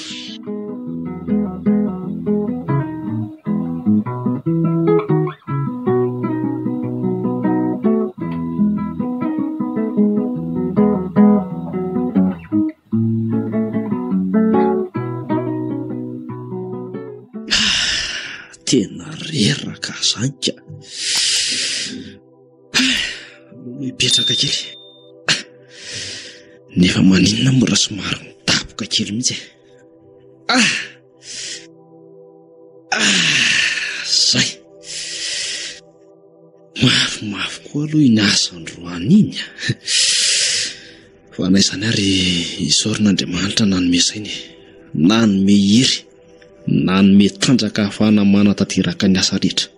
Tena reraka zany ka. Mipetraka kely. Nefa maninona moa raha somary mitapoka kely mihitsy e. Ah! Ah! Zay. Mafimafy koa aloha iny asa androany iny a. Fa na izany ary isaorana Andriamanitra nanome saina e. Nanome hery. Nanome tanjaka ahafahana manatanteraka ny asa rehetra.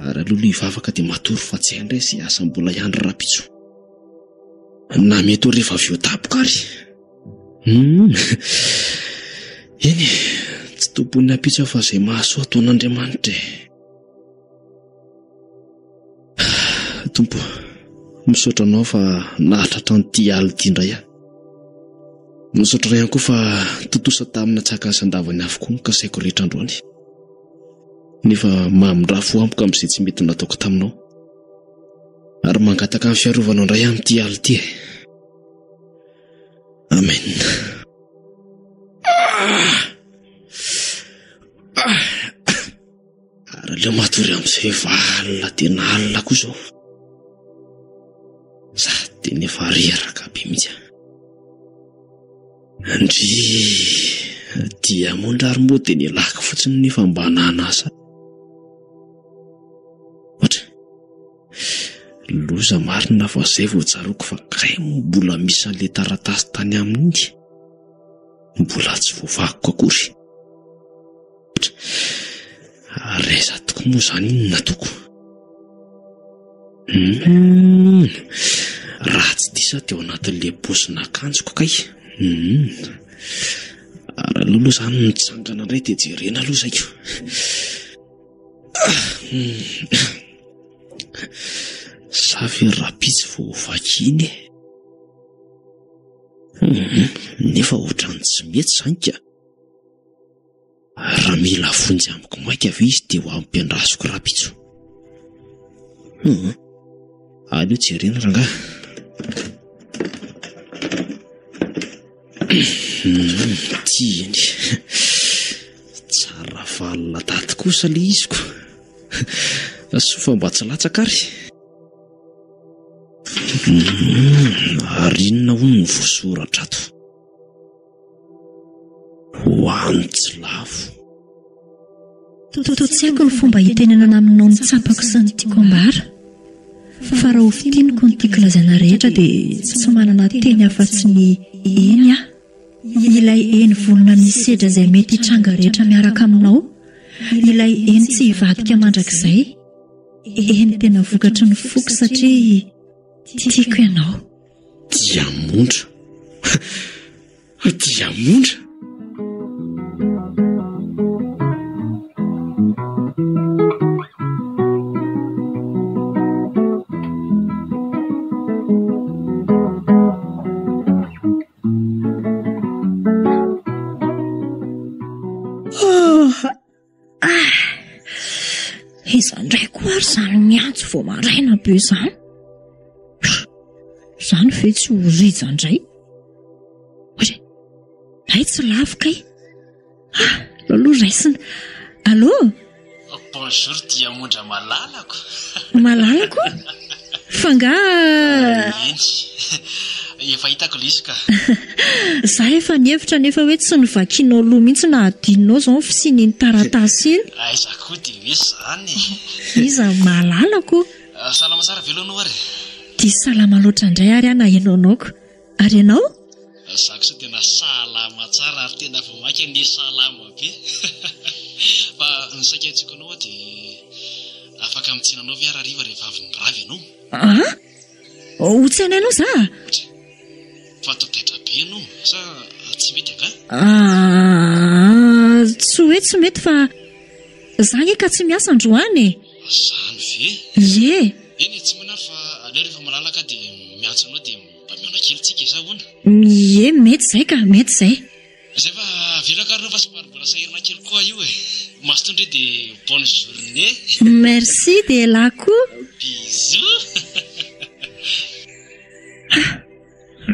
Ary aleo aloha hivavaka dia matory fa tsy hay indray izay asa mbola hiandry rahampitso. Na mety ho rehefa avy eo tampoka ary. Hum. Eny e, tsy tompon'ny ampitso aho fa izay mahasoa ataon'Andriamanitra e. Tompo, misaotra anao fa nahatratra an'ity alina ity indray aho. Misaotra anao ihany koa fa tontosa tamin'ny antsakany sy andavany avokoa ny kasaiko rehetra androany. Nefa mamindrà fo amiko amin'izay tsy mety nataoko taminao. Ary mangataka ny fiarovanao indray amin'ity alina ity e. Amen. Ary aleo matory amin'izay efa alina tena alina koa izao. Za tena efa reraka be mihitsy aho. Ndry, diamondra ary moa dia nialako fotsiny nefa mba nanasa. Ohatra, loza marina fa izay vao tsaroako fa kay moa mbola misy an'ilay taratasy tany aminy iny. Mbola tsy voavakiko akory. Ary aiza tokoa moa izany iny no nataoko? Hum, raha tsy diso aho dia ao anatin'ilay paosin'akanjoko kay. Hum, ary aleo aloha izany mitsangana indray dia jerena aloha izay ko. Sa ve rahampitso vao ho vakiana e? Hum, nefa ohatran'ny tsy mety izany ka. Raha mila vonjy amiko maika ve izy dia ho ampiandrasiko rahampitso? Hum, aleo jerena rangahy. Hum, ty iny. Tsara valina daty kosa le izy ko. Soa fa mba tsy latsaka ary. Hum, ary inona hono no voasoratra ato? Ho an'i Tsilavo. Toa tsy haiko ny fomba hitenenana aminao ny tsapako sy ny tiako ambara. Fa raha ho fintiniko ny tiako lazaina rehetra dia tsy manana teny afa-tsy ny eny aho. Ilay eny vonona ny hisedra izay mety hitranga rehetra miaraka aminao. Ilay eny tsy hivadika mandrakizay. Eny tena vokatry ny foko satria tiako ianao. Diamondra. Diamondra? Ah! Iza indray koa ary izany miantso vao maraina be izany? Izany ve tsy ho rija indray? Ory, hay tsy lavo kay. Ah, aloha raisina. Allô? Bonjour Diamondra malalako. Malalako? Fa angaha. Eny, efa hitako ilay izy ka. Za efa nihevitra anefa hoe tsy novakianao loha mihitsy na adinonao izao ny fisian'iny taratasy iny. Aiza koa dia hoe izany e. Iza malalako. Salama tsara ve aloha ianao ary e? Diso salama loatra indray ary aho naheno anao ko. Ary ianao? Za kosa tena salama tsara ary tena vao maika anie salama be. Fa ny saika hiantsoako anao aho dia afaka mitsena anao ve aho rahariva rehefa avy nirava ianao? An? Ho tsenainao za? Fa toa taitra be ianao sa tsy mety angaha? Aa, tsy hoe tsy mety fa za ange ka tsy miasa androany e! Zany ve? Ie! Eny e, tsy manary fa aleo rehefa malalaka aho dia miantso anao dia mba mihaona kely tsika e, sa ahoana? Ie, mety izay ka, mety izay. Izay fa avelako ary ireo fa somary mbola sahirana kely koa io e. Mazotoa ndry dia bonne journée. Merci dia elah koa. Bisous. Ah!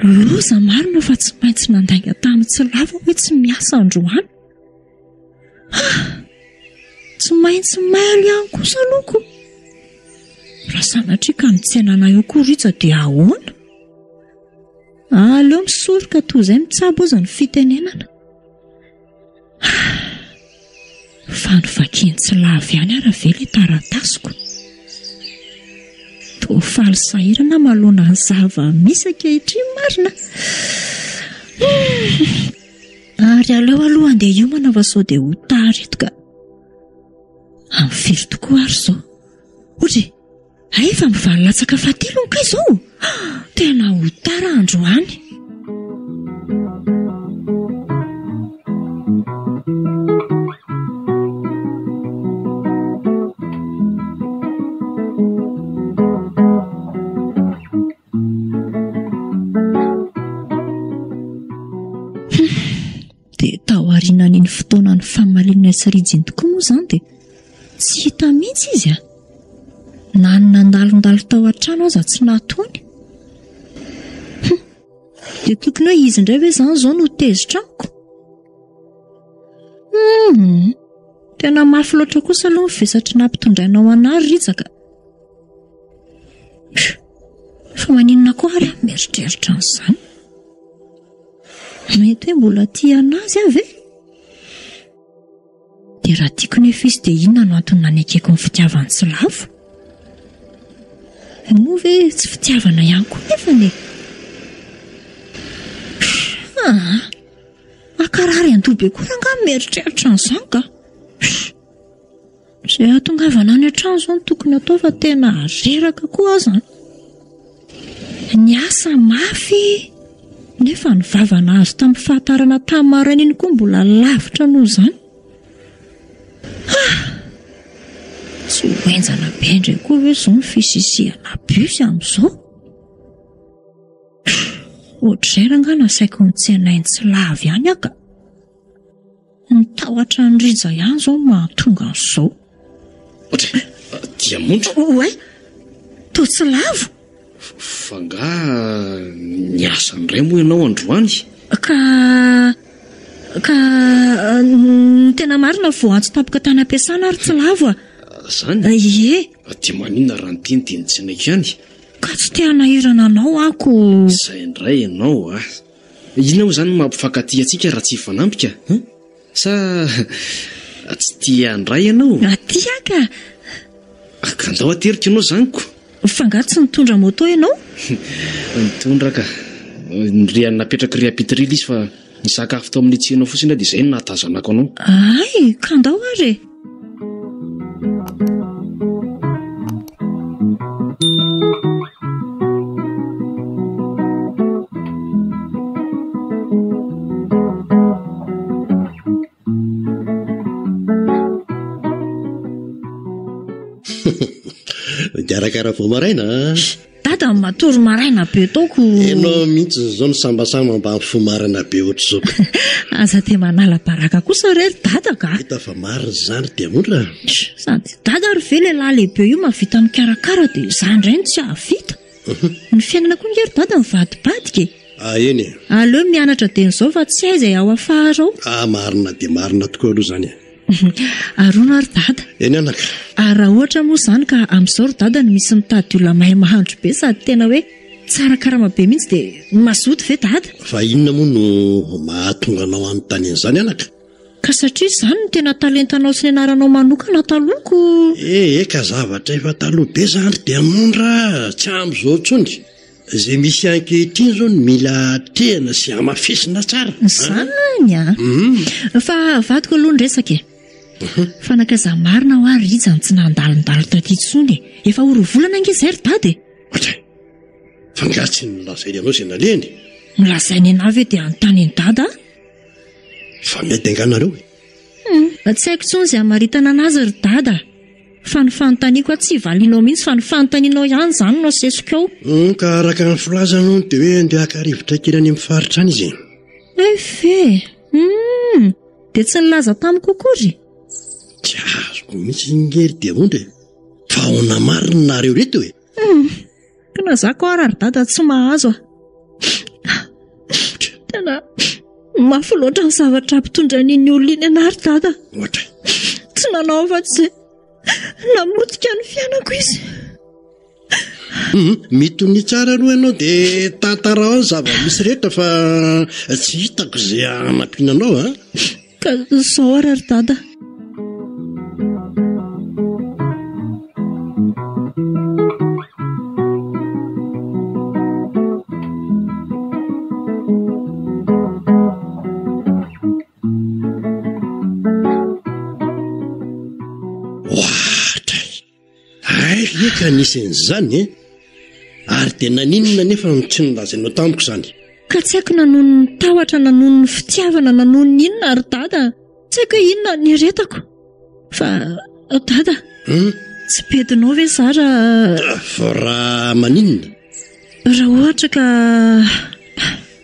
Loza marina fa tsy maintsy nandainga tamin'i Tsilavo hoe tsy miasa androany. Ah! Tsy maintsy mailo ihany kosa aloha ko. Raha sanatria ka nitsenana eo koa Rija dia ahoana? Aleo misoroka toy izay mitsabo aza ny fitenenana. Fa novakiany tsy lavo ihany ara ve ilay taratasiko? Toa faly sahirana aho manoloana ny zava-misy ankehitriny marina. Ary aleo aloha andeha hiomana fa sao dia ho tara eto ka. Amin'ny firy tokoa ary izao? Ory e! Hay efa mivalo latsaka fahatelony kay izao! Tena ho tara androany. Dia tao aorianan'iny fotoana nifamaliana sy Rijy iny tokoa moa izany dia tsy hita mihitsy izy a! Na ny nandalondalo tao an-trano aza tsy nataony. Hum! Dia tokony hoe izy indray ve izany izao no tezitra amiko? Hum! Tena mafy loatra kosa aloha ny vesatry nampitondrainao anà ry Rija ka. Fa maninona koa ary aho mieritreritra an'izany? Mety hoe mbola tia an'azy aho ve? Dia raha tiako nefa izy dia inona no antony nanekeko ny fitiavany tsy lavo? Moa ve tsy fitiavana ihany koa nefany e? Ah, makarary an-doha be koa rangaha mieritreritra an'izany ka. Izay hahatongavana any an-trano izao no tokony atao fa tena reraka koa aza an. Niasa mafy nefa ny vava nahazo tamin'ny fahatarana tamin'ny maraina iny koa mbola lavitra noho izany. Ah! Tsy ho henjana be indray koa ve izao ny fisisihana bus amin'izao? Ohatr'izay rangaha nasaiko nitsenainy tsy lavo ihany aho ka. Ny tahotra an'i Rija ihany izao no mahatonga an'izao. Otra, diamondra. Oay, toa tsy lavo. Fa angaha niasa indray moa ianao androany? Ka, ka, ny tena marina voaantso tampoka tany am-piasana ary tsy lavo a. Zany? Ie. Dia maninona raha niteny dia nitsenaiko ihany? Ka tsy te hanahirana anao aho ko. Izay indray ianao a. Inona moa izany no mampifankatia antsika raha tsy hifanampika an? Sa tsy tia an-dray ianao? Tia aho ka! Ka ndao ateriko ianao izany ko! Fa angaha tsy nitondra moto ianao? Nitondra ka! Ny napetrako ry Apitril izy fa nisakafo tao amin'ny tsena fotsiny aho dia izay no nahatazanako anao. Hay! Ka ndao ary e! Mikarakara vao maraina a. Dada matory maraina be taoko. Enao mihitsy izao no sambasamba mba mifoha marina be ohatr'izao. Aza dia manala baraka kosa re ry dada ka. Hita fa marina izany ry diamondra. Sady dada ary ve lehilahy lehibe io mahavita mikarakara dia izaho indray no tsy hahavita. Ny fiainana koa nge ry dada mivadibadika e. Ah eny e. Aleo mianatra dieny izao fa tsy hay izay ao afara ao. Ah marina dia marina tokoa aloha izany e. Ary hono ary dada. Eny anaka. Ary raha ohatra moa izany ka amin'izao ry dada no misy mitady olona mahay mahandro be sady tena hoe tsara karama be mihitsy dia mazoto ve dada? Fa inona moa no mahatonga anao hanontany an'izany anaka? Ka satria izany no tena talentanao sy nianaranao manokana taloha ko. Ee ka zavatra efa taloha be izany ry Diamondra a! Tsy amin'izao intsony. Izay misy ankehitriny izao no mila atrehina sy hamafisina tsara. Izany an! Fa avadiko aloha ny resaka e! Fa nankaiza marina hoa Rija no tsy nandalondalo taty intsony e! Efa ho roa volana ange izay ry Dada e! Ohatray! Fa angaha tsy nolazainy anao izay nalehany? Nolazainy anah ve dia hanontany an'i Dada aho? Fa mety angaha nareo e? Hum, tsy haiko intsony izay hamaritana anazy ry Dada. Fa ny fanontaniako aho tsy valianao mihitsy fa ny fanontanianao ihany izany no asesiko ao. Hum, ka araka ny filazany hono dia hoe andeha haka rivotra kely any amin'ny faritra any izy e. Hay ve? Hum, dia tsy nilaza tamiko akory? Tsy azoko mihitsy nge ry Diamondra e. Fa ahoana marina nareo ireto e? Hum, tena za ko ara ry dada tsy mahazo a. Tena Mafy loatra ny zavatra ampitondrain'iny olona iny anah ry dada. Ohatra. Tsy nanao afa-tsy izay namotika ny fiainako izy. Hum, mitonia tsara aloha ianao dia tantarao ny zava-misy rehetra fa tsy hitako izay hanampiana anao a. Ka izao ary ry dada. Ohatra! Hay ve ka nisy an'izany e? Ary dia naninona anefa no tsy nolazainao tamiko izany? Ka tsy haiko na noho ny tahotra na noho ny fitiavana na noho ny inona ry dada. Tsy haiko hoe inona ny eretako. Fa dada, hmm? tsy bedinao ve za raha... Fa raha maninona? Raha ohatra ka...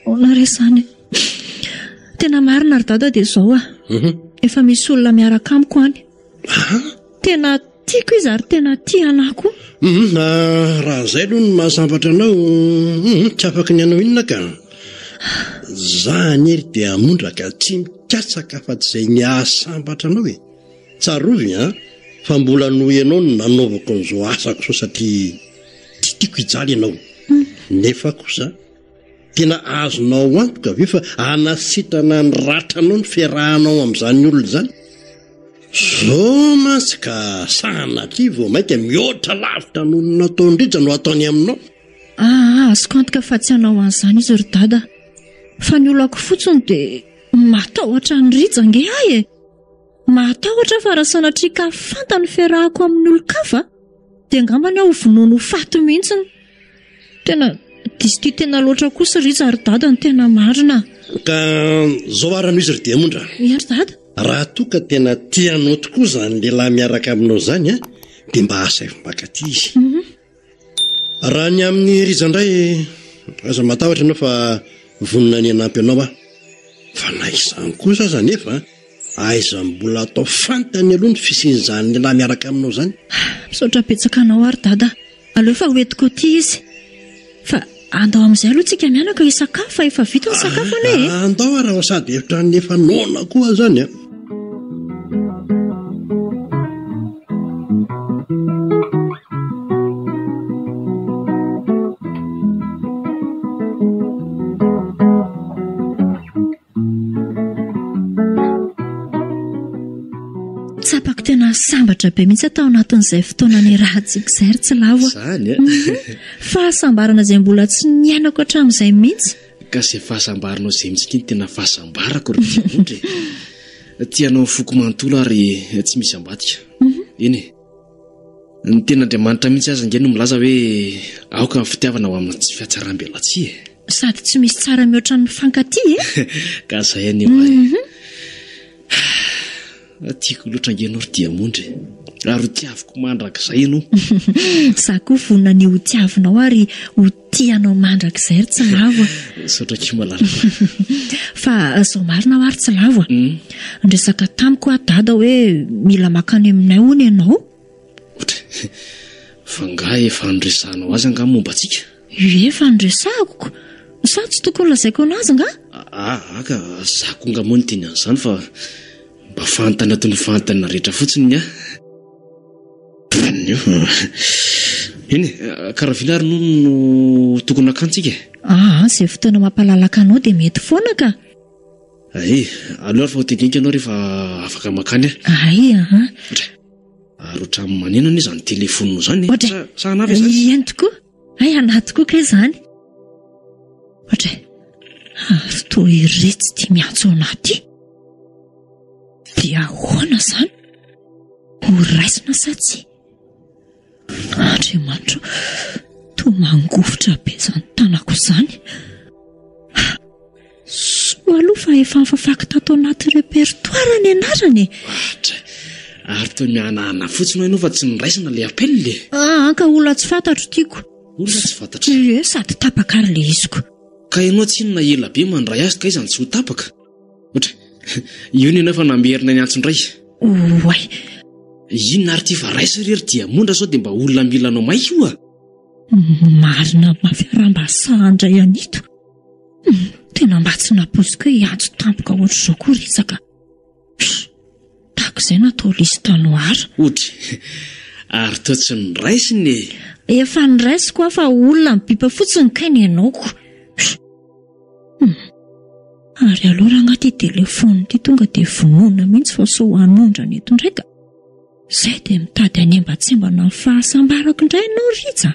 Ahoana re izany e? Tena marina ry dada dia izao ah. Mhm. Efa misy olona miaraka amiko any. Tena tiako izy ary tena tia anah koa. Hum, raha izay aloha no mahasambatra anao, hum, tsy afaky ny hanao inona ka. Za anie ry Diamondra ka tsy mikatsaka afa-tsy izay ny hahasambatra anao e. Tsarovy an, fa mbola noho ianao no nanaovako an'izao asako izao satria tsy tiako hijaly ianao. Nefa kosa, tena azonao antoka ve fa hanasitrana ny ratranao ny fiarahanao amin'izany olona izany? Zao mantsy ka sanatria vao mainka mihoatra lavitra noho ny nataon-dRija no ataony aminao. Aa, azoko antoka fa tsy hanao an'izany izy ry Dada. Fa ny olako fotsiny dia matahotra an'i Rija ange aho e! Matahotra aho fa raha sanatria ka fantany ny fiarahako amin'ny olon-kafa dia angambany aho ho vonoiny ho faty mihitsiny. Tena diso tia tena loatra kosa Rija ry Dada ny tena marina. Ka zao ara no izy ry Diamondra. Ia ry Dada. Raha toa ka tena tia anao tokoa izany lehilahy miaraka aminao izany an, dia mba asaivo maka aty izy. Raha ny amin'i Rija indray, aza matahotra ianao fa vonona ny hanampy anao aho. Fa na izany kosa aza anefa, aiza mbola atao fantany aloha ny fisian'izany lehilahy miaraka aminao izany. Misaotra betsaka anao ary Dada. Aleo fa hoentiko aty izy. Fa andao amin'izay aloha tsika mianaka hisakafo fa efa vita ny sakafo anie e. Andao ary fa sady efitrano efa noana koa izany a. Tsapako tena sambatra be mihitsy aho tao anatin'izay fotoana niarahantsika izay ry Tsilavo a. Izany a. Mhm. Fahasambarana izay mbola tsy niainako hatramin'izay mihitsy. Ka izay fahasambaranao izay mihitsy no tena fahasambarako ry Diamondra e. Tia anao ny foko manontolo ary tsy misy ambadika. Mhm. Eny e. Ny tenin'Andriamanitra mihitsy aza ange no milaza hoe aoka ny fitiavana ho amin'ny tsy fihatsaram-belatsihy e. Sady tsy misy tsara mihoatra ny mifankatia e. Ka izay anie ho ahy. Mhm. Tiako loatra ange ianao ry Diamondra e. Ary ho tiaviko mandrakizay ianao. Za koa vonona ny ho tiavinao ary ho Tia anao mandrakizay ry Tsilavo a. Misaotra akia malala. Fa zao marina hoa ry Tsilavo a. Niresaka tamiko hoa dada hoe mila makany aminay hono ianao. Ohatry, fa nga efa niresahanao azy angaha momba antsika? Ie efa niresahako ko. Sa tsy tokony lazaiko anazy nga? Aa ka za ko nga moa niteny an'izany fa mba fantany toy ny fantany rehetra fotsiny ny ahy. Eny e, ka rahoviana ary moa no tokony hakantsika e? Aa, izay fotoana mampalalaka anao dia mety foana ka. Ay, aleo ary fa ho teneniko ianao rehefa afaka makany aho. Ay, aha. Ohatry, ary ohatran'ny maneno anie izany telefaonina izany e. Ohatry, Sa anà ve izany? Eny tokoa. Hay, anà tokoa kay izany. Ohatry, ary toa iretsy ity miantso anà ity. Dia ahoana izany? Ho raisina sa tsia? Andriamanitra o, toa mangovitra be izany tanako izany. Soa aloha fa efa nifafako tato anaty répertoire ny anarany e. Ohatra, ary toa mihanahana fotsiny hoa ianao fa tsy noraisina ilay appel e. Aa, ka olona tsy fantatro tiako. Olona tsy fantatra? Ie, sady tapaka ary ilay iziko. Ka ianao tsinona ela be mandray azy ka iza no tsy ho tapaka? Ohatra, io ny anao efa namerina ny antso indray. Oay! Inona ary ity fa raiso re ry Diamondra sao dia mba olona mila anao maika io a! Marina mafy raha mba sahy handray an'ito. Tena mba tsy nampoiziko hoe hiantso tampoka ohatr'izao koa Rija ka. Pff, tahaka izay natao liste noire. Odry, ary toa tsy noraisiny e! Efa noraisiko aho fa olona mibipa fotsiny kay ny henoiko. Pff. Hum. Ary aleo rangahy ity telefaonina ity tonga dia vonoina mihitsy fa sao hanondrana eto indray ka. Izay dia mitady hanembatsembana ny fahasambarako indray ianao Rija.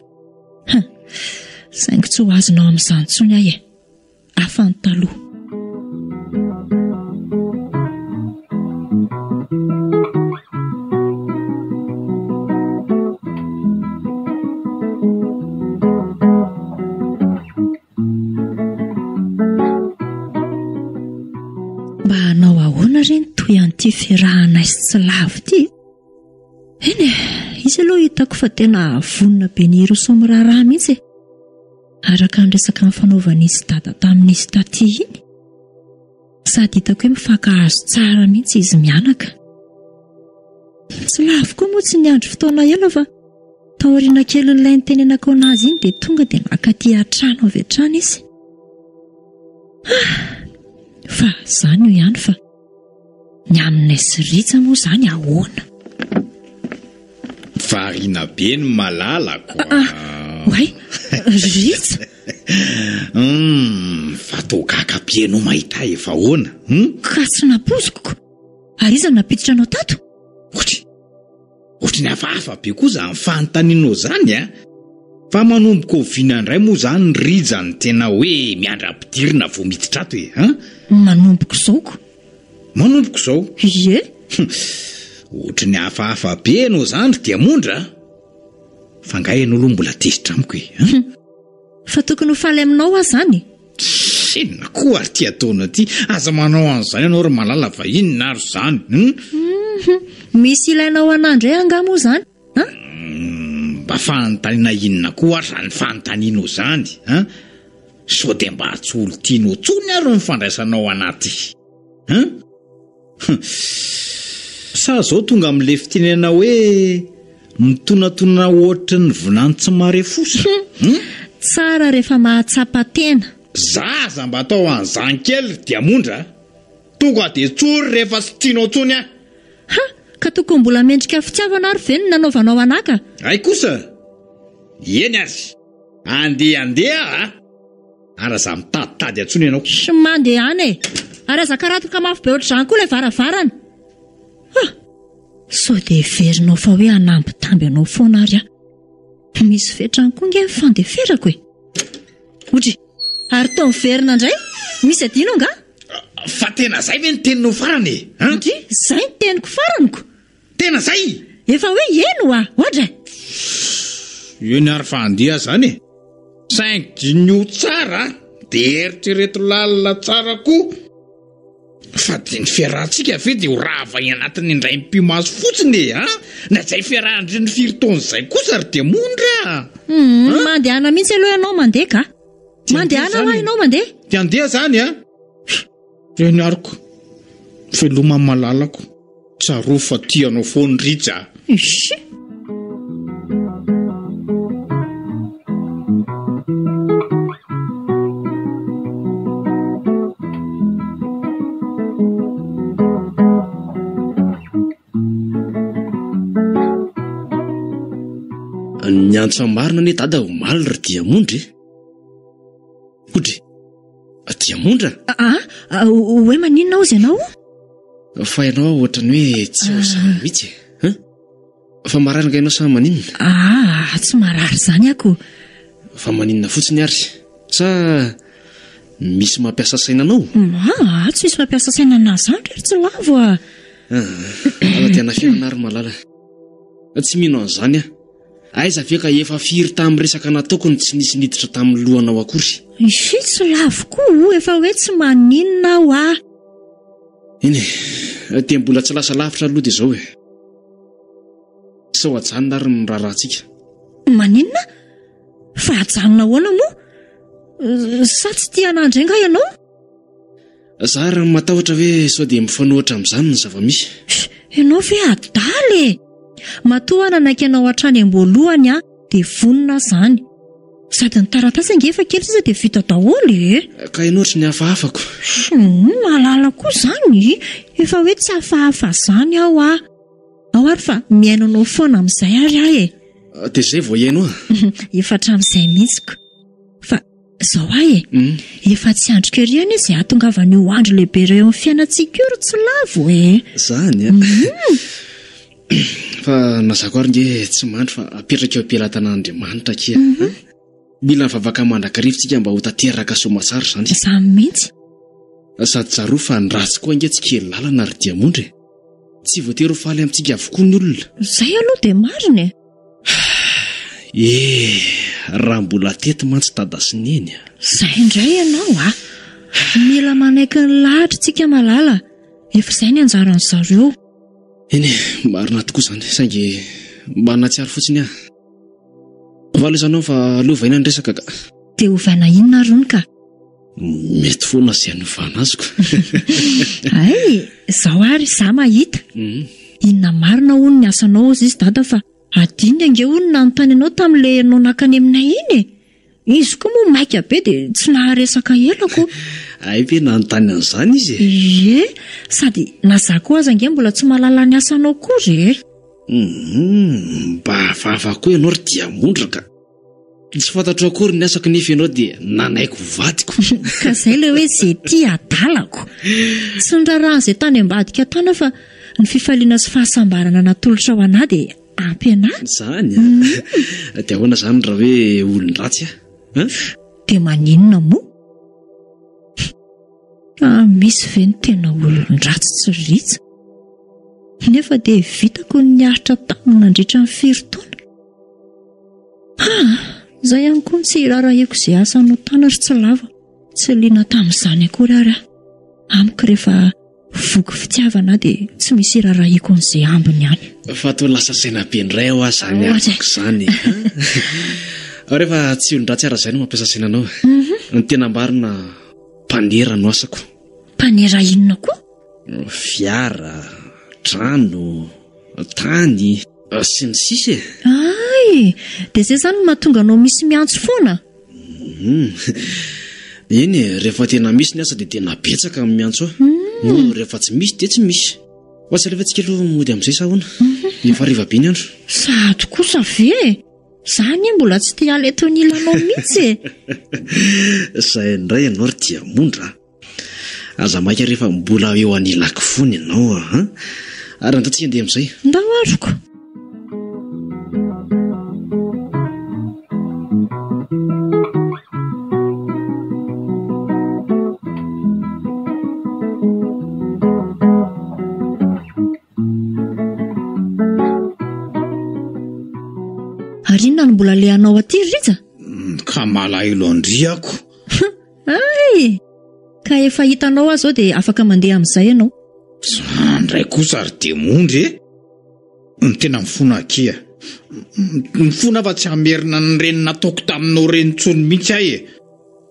Hum. Saingy tsy ho azonao amin'izany intsony aho e. Hafa ny taloha. Mba hanao ahoana re ny toy an'ity fiarahanay sy tsy lavo ity? Eny e, izy aloha hitako fa tena vonona be ny hiroso amin'ny raharaha mihitsy e. Araka ny resaka nifanaovan'izy dada tamin'izy taty iny. Sady hitako hoe mifankahazo tsara mihitsy izy mianaka. Tsy lavo koa moa tsy niandry fotoana ela fa taoriana kelin'ilay nitenenako anazy iny dia tonga dia nakaty an-trano avy hatrany izy. Ah, fa izany io ihany fa ny aminay sy Rija moa izany ahoana? Variana be ny malalako a. Ah, oay, Rija. Hum, fa toa gaga be ianao mahita ahy efa ahoana? Hum? Ka tsy nampoiziko ko. Ary iza no nampiditra anao tato? Ohatry, ohatry ny hafahafa be koa izany fanontanianao izany a. Fa manomboka oviana indray moa izany Rija no tena hoe miandry ampidirina vao miditra ato e, an? Manomboka izao ko. Manomboka izao? Ie. Ohatry ny hafahafa be ianao izany ry Diamondra a! Fa angaha ianao aloha mbola tezitra amiko e, an? Fa tokony ho faly aminao aho izany e! Inona koa ary ity ataonao ity? Aza manao an'izany ianao ry Malala fa inona ary izany, hum? Misy ilainao anà indray angaha moa izany, an? Mba fanontaniana inona koa ary izany fanontanianao izany, an? Sao dia mba tsy olon-tianao intsony ary ny fandraisanao anà ity, an? Sa zao tonga amin'ilay fitenenana hoe mitonatona ohatry ny vinany tsy marefosa? Hum? Tsara rehefa mahatsapa tena. Za aza mba atao an'izany kely ry Diamondra a! Tonga dia tsory rehefa tsy tianao intsony aho. Ha! Ka tokony mbola mendrika fitiavana ary ve ny nanaovanao anà ka? Hay kosa! Eny ary! Andeha andeha a! Ary aza mitaditady intsony ianao. Tsy mandehana e! Ary aza karatoka mafy be ohatr'izany koa ilay varavarana. Ha! Sao dia heverinao fa hoe hanambitamby anao foana ary aho. Misy fetrany koa ange ny fandeferako e! Odry! Ary toa miverina indray? Misy adino angaha? Fa tena izay ve ny teninao farany e? An? Odry! Izay ny teniko farany ko! Tena izay? Efa hoe eny hoa! Oadra e! Eny ary fa handeha izany e! Saingy diniho tsara dia eritrereto lalina tsara koa fa dia ny fiarahantsika ve dia ho rava any anatin'ny indray mipi-maso fotsiny e an! Na izay fiarahan-dry ny firy taona izay kosa ry Diamondra a! Hum, mandehana mihitsy aloha ianao mandeha ka! Mandehana hoa ianao mandeha! Dia handeha izany an! Eny aroko, veloma malalako. Tsarovy fa tia anao foana Rija a! Ishi! Ny antsa marina anie dada omaly ry Diamondra e! Odry! Diamondra? Ah, hoe maninona ozy ianao? Fa ianao ohatran'ny hoe tsy ao saina mihitsy e. Hein? Fa marary nga ianao sa maninona? Ah, tsy marary izany ako. Fa maninona fotsiny ary? Sa misy mampiasa saina anao? Ah, tsy misy mampiasa saina anah izany ry tsy lavo ah. Ah, aza dia anafenana ary malala. Tsy mino an'izany aho. Aiza ve ka efa firy tamin'ny resaka nataoko no tsy nisy niditra tamin'ny lohanao akory? Izy tsy lavo koa, efa hoe tsy maninona aho ah. Eny e, dia mbola tsy lasa lavitra aloha dia izao e. Sao ajanona ary ny raharahantsika. Maninona? Fa ajanona ahoana moa? Sa tsy tia anah indray angaha ianao? Za ary matahotra hoe sao dia mifanohitra amin'izany ny zava-misy. Ianao ve adala e! Matoa aho nanaiky anao hatrany am-boalohany aho dia vonona aho izany. Sady ny taratasy ange efa kely sisa dia vita daholo e! Ka ianao ohatry ny hafahafako. Hum, malala koa izany. Efa hoe tsy hafahafa izany aho ah. Ao ary fa mihaino anao foana amin'izay ary aho e. Dia izay vao hihaino aho? Efa hatramin'izay mihitsy ko. Fa izao aho e. Efa tsy andriko ery anie izay hahatongavan'io andro lehibe iray eo amin'ny fiainantsika io ry Tsilavo e. Izany an. Fa na za koa ary nge tsy mandry fa apetraka eo am-pelatanan'Andriamanitra akia. Mhm. Mila mivavaka mandrakariva tsika mba ho tanteraka soamatsara izany. Izany mihitsy. Sady tsarovy fa ny ratsy koa ange tsy kely lalana ry diamondra e. Tsy voatery ho faly amintsika avokoa ny olona. Izay aloha dia marina e. Eh, raha mbola teto mantsy dada sy neny a. Izay indray ianao a. Mila manaiky ny lahatra tsika malala. Efa izay ny anjaran'ny zareo. Eny e, marina tokoa izany, saingy mba nahatsiaro fotsiny aho. Fa aleo izany aho fa aleo ovaina ny resaka ka. Dia ovaina inona ary hono ka? Mety foana izay hanovana azy ko. Hay, izao ary izaho mahita. Mhm. Inona marina hono ny asanao hozy izy dada fa adinony ange hono nanontany anao tamin'ilay ianao nankany aminay iny e. Izy koa moa maika be dia tsy naharesaka ela ko. Hay ve nanontany an'izany izy e? Ie, sady na za koa aza ange mbola tsy mahalala ny asanao akory e. Hum, mba hafahafa koa ianao ry diamondra ka. Tsy fantatro akory ny asako nefa ianao dia nanaiky ho vadiko. Ka izay ilay hoe ze tia adalako. Tsy niraharaha an'izay tany ambadika tany aho fa ny fifaliana sy fahasambarana natolotrao anah dia Ampy anah. Zany a! Dia ahoana zany raha hoe olon-dratsy aho? An? Dia maninona moa? Ah, misy ve ny tena olon-dratsy tsy ritsa? Nefa dia vitako ny niaritra taminy nandritra ny firy taona. Ah, izay ihany koa no tsy hiraharahiako izay asa notana ry tsy lava. Tsy liana tamin'izany akory ary aho. Amiko rehefa Voky fitiavana aho dia tsy misy irarahiako an'izay ambiny any. Fa toa lasa saina be indray aho izany araka izany. Rehefa tsy olon-dratsy ara izay no mampiasa saina anao. Mhm. Ny tena marina mpanera no asako. Mpanera inona koa? Fiara, trano, tany, sy ny sisa e. Ay, dia izay izany no mahatonga anao misy miantso foana? Hum. Eny e, rehefa tena misy ny asa dia tena betsaka ny miantso ahy. Hmm. Moa rehefa tsy misy dia tsy misy. Fa tsy alefantsika aloha mody amin'izay sa ahoana? Mhm. Efa hariva be ny andro. Sahady kosa ve e? Za anie mbola tsy te hiala eto anilanao mihitsy e. Izay indray ianao ry Diamondra a. Aza maika rehefa mbola eo anilako foana ianao a. Ary andao tsika andeha amin'izay. Ndao aroko. Ary inona no mbola alehanao aty ry Rija? Ka malahelo an-dry ako. Hay! Ka efa hitanao aho izao dia afaka mandeha amin'izay ianao. Zany indray kosa ry diamondra e! Ny tena mifona akia. Mifona fa tsy hamerina an'ireny nataoko taminao ireny intsony mihitsy aho e!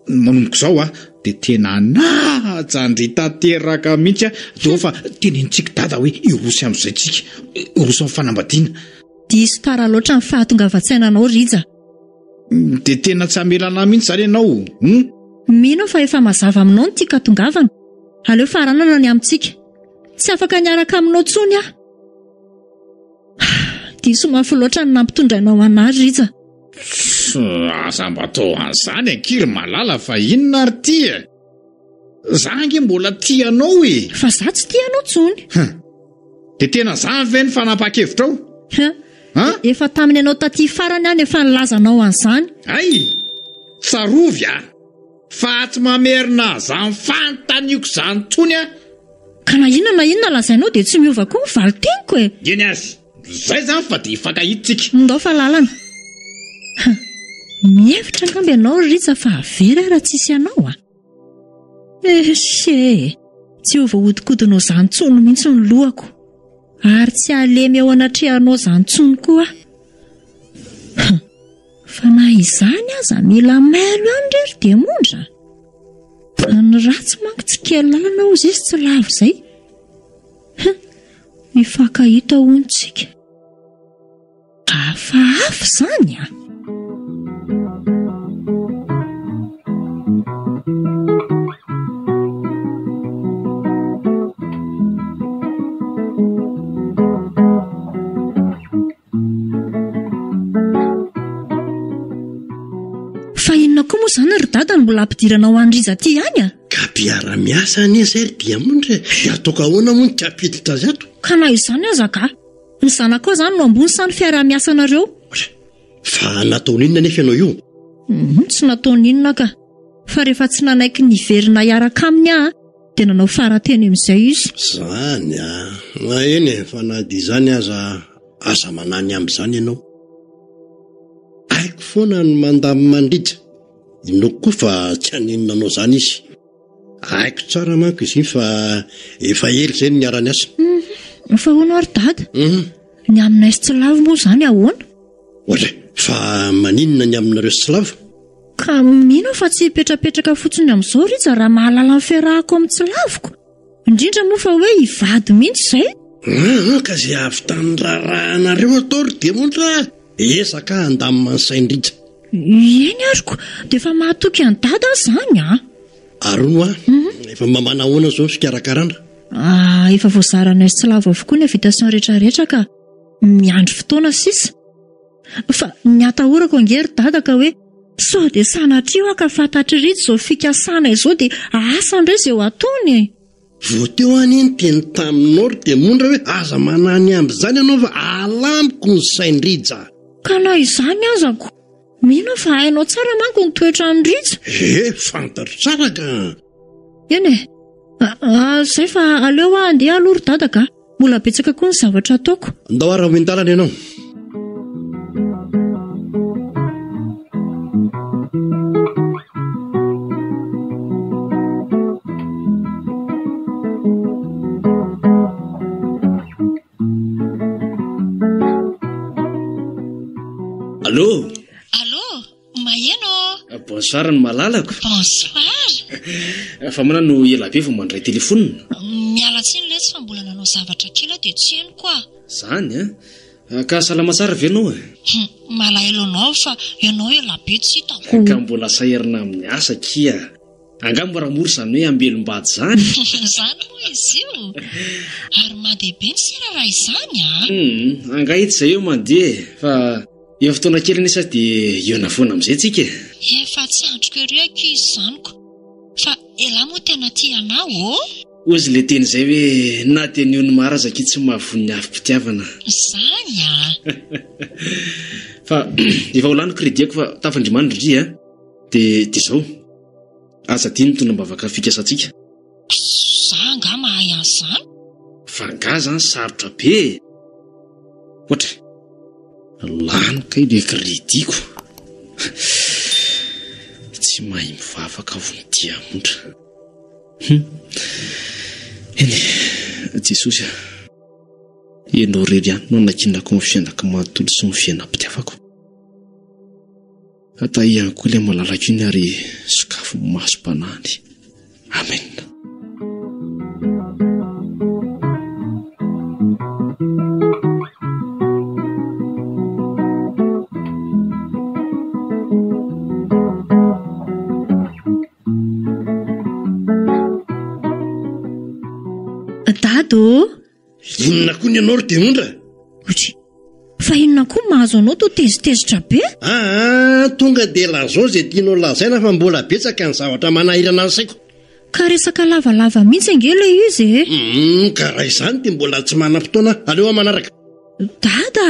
Manomboka izao aho dia tena hanaja an-dry tanteraka mihitsy aho. Dia ao fa tenenintsika dada hoe hiroso amin'izay tsika. Hiroso amin'ny fanambadiana. Diso tara loatra ny fahatongavan-tsainanao Rija. Dia tena tsy hamela anah mihitsy izany ianao, hum? Mino aho fa efa mazava aminao ny tiako hatongavana. Aleo faranana ny amintsika. Tsy afaka niaraka aminao intsony aho. Diso mafy loatra ny nampitondrainao anah ry Rija. Aza mba atao an'izany akia ry Malala fa inona ary ity e? Za ange mbola tia anao e! Fa za tsy tia anao tsony. Hum. Dia tena zany ve ny fanapahan-kevitrao? Hum. An? Efa tamin'ny anao taty farany aho no efa nilazanao an'izany. Hay! Tsarovy a! Fa tsy mamerina an'izany fanontaniako izany intsony aho. Ka na inona na inona lazainao dia tsy miova koa ny valin-teniko e! Eny azy. Zay zany fa dia hifankahita tsika. Ndao fa lalana. Hum. Mihevitra angamba ianao ry Rija fa very aho raha tsisy anao a! Echee! Tsy ho voahodinkodinao izany intsony mihitsy ny lohako. Ary tsy halemy eo anatrehanao izany intsony koa aho. Hum! Fa na izany aza mila mailo ihany re ry diamondra a! Ny ratsy manko tsy kely lalana hozy izy tsy lavo izay. Hum! Mifankahita hono tsika. Hafahafa izany a! mbola ampidiranao an'i Rija aty ihany a! Ka mpiara-miasa anie izay ry Diamondra e! Dia ataoko ahoana moa ny tsy hampiditra azy ato? Ka na izany aza ka! Ny zanakao izany no ambony sa ny fiaraha-miasanareo? Fa nataony inona anefa ianao io? Hum, tsy nataony inona ka! Fa rehefa tsy nanaiky ny hiverina hiaraka aminy aho dia nanao fara-teny amin'izay izy. Izany an! Eny e, fa na dia izany aza, aza manahy ny amin'izany ianao. Haiko foana ny mandamina an-dRija. Inoako koa fa tsy haninona anao izany izy. Haiko tsara manko izy iny fa efa ela izay no niara-niasa. Mhm. Fa hono ary dada? Mhm. Ny aminay sy Tsilavo moa izany ahoana? Ohatra, fa maninona ny aminareo sy Tsilavo? Ka mino aho fa tsy hipetrapetraka fotsiny amin'izao Rija raha mahalala ny fiarahako amin'i Tsilavoko. Indrindra moa fa hoe hivady mihitsy izay. Aa ka izay hahavitan'ny raharahanareo atao ry Diamondra a! Ezaka handamina ny sain-dRija. Eny ary ko, dia efa mahatoky an'i Dada aho izany a! Ary hono hoa, efa mba manahoana izao ny fikarakarana? Ah, efa voazaranay sy Tsilavo avokoa ny invitation rehetrarehetra ka miandry fotoana sisa. Fa ny atahorako ange ry Dada ka hoe sao dia sanatria hoa ka fantatr'i Rija izao fikasana izao dia asa indray izay ho ataony e! Vao teo aho anie niteny taminao ry Diamondra hoe aza manahy ny amin'izany ianao fa alamiko ny sain-dRija. Ka na izany aza ko, mino aho fa hainao tsara manko ny toetran'i Rija. Ee, fantatro tsara ka. Eny e, izay fa aleo aho handeha aloha ry Dada ka. Mbola betsaka koa ny zavatra ataoko. Ndao ary hoen-dalana ianao. Allô? Allô, maheno ô? Bonsoir ny malalako. Bonsoir. Fa manana no ela be vao mandray telefonina? Miala tsiny letsy fa mbola nanao zavatra kely aho dia tsy henoko ah. Zany an? Ka salama tsara ve ianao e? Hum, malahelo anao aho fa ianao ela be tsy hitako. Ka mbola sahirana amin'ny asa akia. Angaha moramora izany hoe ambelom-bady izany? Izany moa izy io? Ary mandeha be ny sera raha izany an? Hum, angaha etsy izay eo mandeha e, fa Eo fotoana kely anefa dia hihaona foana amin'izay tsika e! Efa tsy andriko ery akia izany ko! Fa elah moa tena tia anah ô! Hozy le teny izay hoe na dia ny ony maro aza akia tsy mahavoa ny afom-pitiavana. Izany a! Fa efa ho lany crédit-ko fa tafandriamanitra ndry a! Dia dia izao, aza adino ny tonam-bavaka fikasantsika. Za angaha mahay an'izany? Fa angaha izany sarotra be e! Ohatra e! Lany kay le crédit-ko. Tsy mahay mivavaka aho vao midiamondra. Hum. Eny e, Jesosy a. Ianao irery ihany no anankinako ny fiainako manontolo sy ny fiainam-pitiavako. Atahia ihany koa ilay malalako iny ary sokafy ny masom-panahiny. Amen. Dada ô! Inona koa ny anao ry Demondra? Otry, fa inona koa ny mahazo anao toa tezitezitra be? Aa, tonga dia lazao izay tianao lazaina fa mbola betsaka ny zavatra manahirana ny saiko. Ka resaka lavalava mihitsy ange ilay izy e! Humm, ka raha izany dia mbola tsy manam-potoana aho, aleo aho manaraka. Dada,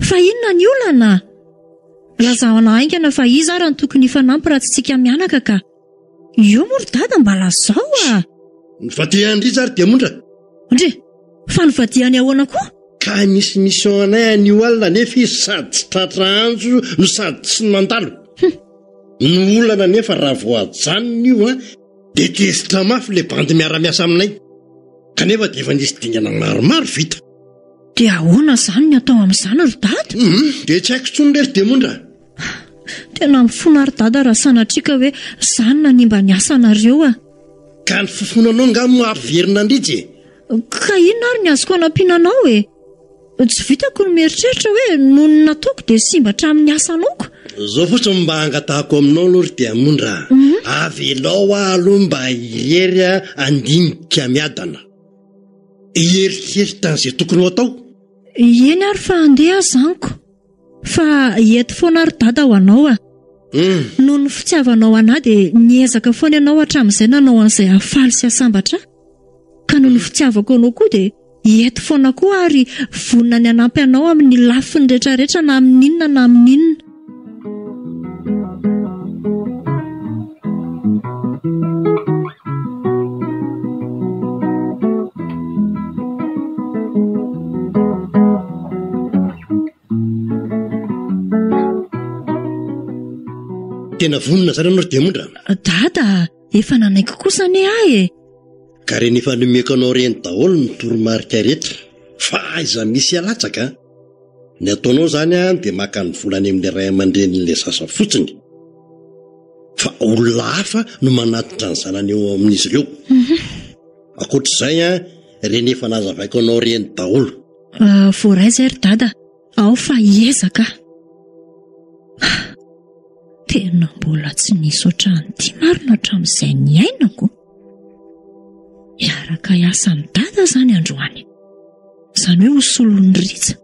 fa inona ny olana? Lazao anà haingana fa iza ary no tokony hifanampy raha tsy tsika mianaka ka. Io moa ry dada mba lazao a! Nivadihan'i Rija ry Diamondra. Ndry! Fa nivadihany ahoana koa? Ka misy mission anay anio alina nefa izy sady tsy tratra antso no sady tsy nandalo. Hum! Ny olana nefa raha vao ajanona io an, dia tezitra mafy ilay bandy miara-miasa aminay. Kanefa dia efa nisy dingana maromaro vita. Dia ahoana izany ny atao amin'izany ry dada? Hum! Dia tsy haiko intsony re ry Diamondra. Tena mifona ry dada raha sanatria ka hoe za no nanimba ny asanareo a! Ka ny fifonanao angaha moa hampiverina an-dRija e? Ka inona ary ny azoko anampiana anao e? Tsy vitako ny mieritreritra hoe noho ny nataoko dia simba hatramin'ny asanaoko. Izao fotsiny mba angatahako aminao aloha ry Diamondra a! Avelao aho aloha mba irery handinika miadana. Hieritreritra an'izay tokony ho atao. Eny ary fa handeha aho zaniko. Fa eto foana ry dada ho anao a! Noho ny fitiavanao anà dia niezaka foana ianao hatramin'izay nanao an'izay hahafaly sy hahasambatra ahy. Ka noho ny fitiavako anao koa dia eto foana koa aho ary vonona ny hanampy anao amin'ny lafiny rehetrarehetra na amin'inona na amin'inona. Tena vonona zany ianao ry Diamondra? Dada, efa nanaiky kosa anie aho e! Ka reny efa nomeko anao reny daholo ny toromarika rehetra fa aiza misy alatsaka a! Ny ataonao zany an dia maka ny vola any amin'ilay ray aman-drenin'ilay zaza fotsiny fa olona hafa no manatitra ny zanany eo amin'izy ireo. Ankoatr'izay an, reny efa nazavaiko anao reny daholo. Voaray izay ry dada, ao fa hiezaka aho. Tena mbola tsy nisy ohatran'ity marina hatramin'izay niainako. Hiaraka hiasa amin'i dada izany androany. Izany hoe ho solon'i Rija.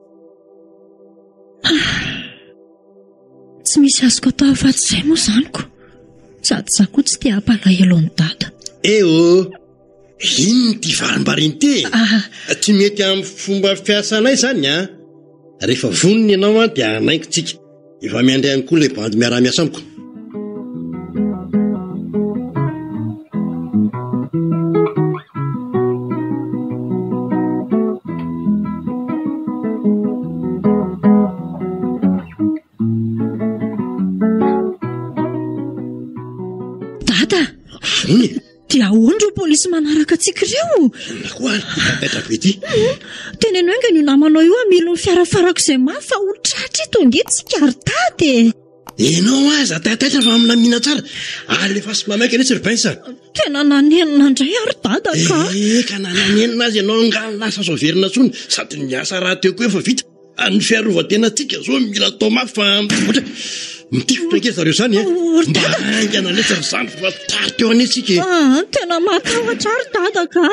Tsy misy azoko atao afa-tsy izay moa izany ko. Sady izaho koa tsy te hampalahelo an'i dada. Eh oh! Inona ity varimbariny ity e? Tsy mety amin'ny fomba fiasanay izany an! Rehefa vonona ianao an dia hanaingo tsika. Efa miandry ihany koa ilay bandy miara-miasa amiko. Dada! Vonona e! Dia ahoana ireo polisy manaraka antsika ireo? Inona koa ary ity taitaitra be ity? Teneno haingana io namanao io hamily ny fiara farako izay mafy fa ho tratra eto ange tsika ry dada e! Ianao aza taitaitra fa milamina tsara. Alefaso maimaika anie tsy ry Bensa. Tena nanenina indray aho ry dada ka. Eh, ka na nanenina aza ianao angaha lasa azo averina intsony. Sady ny asa rahateo koa efa vita. Ny fiarovan-tenantsika zao mila atao mafy fa ohatra mitifitra ange zareo zany e. Mba haingana letsy ry zandry fa tary teo anie tsika e. Ah, tena matahotra aho ry dada ka.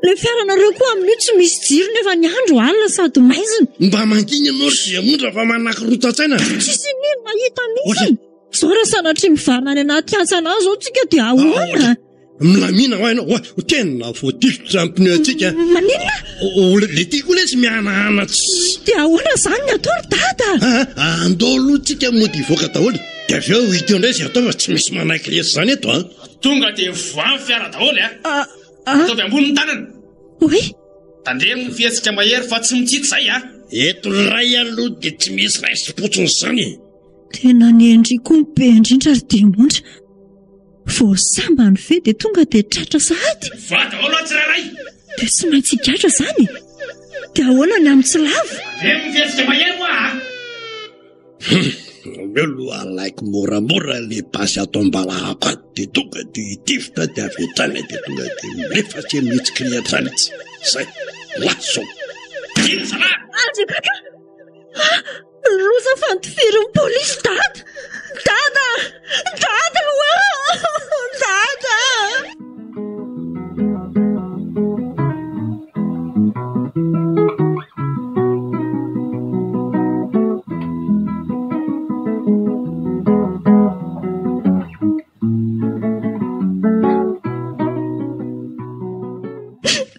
Ilay fiaranareo koa amin'io tsy misy jiro nefa ny andro alina sady maizina. Mba mangina ianao ry Diamondra fa manakorotan-tsaina. Tsisy n'inona hita mihitsy. Zao raha sanatria mivarina any anaty hantsana any zao tsika dia ahoana? Milamina hoa ianao, hoa tena voatifitra ny pneu antsika. Maninona? O le ty koa lesy mihanahana tsy. Dia ahoana izany ny atao ry dada? Ah, andao aloha tsika mody hivoaka daholo. Dia avy eo hita eo indray izay atao fa tsy misy manaiky resy izany eto an. Tonga dia mivoaha ny fiara daholo a. Ataovy ambony ny tanana. Oay. Tandremo ny fihetsika mahery fa tsy mitsitsy izay a. Eto iray aloha dia tsy misy raisim-potsiny izany e. Tena ny endriko koa no be indrindra ry Diamondra. Vao sambany ve dia tonga dia tratra sahady? Mivoaha daholo aho tsirairay! Dia tsy maintsy higadra izany e? Dia ahoana ny amin'ny tsy lavo? Very ny fihetsika mahery hoa a! Hum, aleo aloha alaiko moramora ilay basy ato am-balahako ato dia tonga dia hitifitra dia avy hatrany dia tonga dia milefa sy mihetsikry hatrany. Zay, lasa izao. Ino zalahy? Andry kaka! Loza fa notifirin'ny polisy dada! Dada! Dada oa! Dada!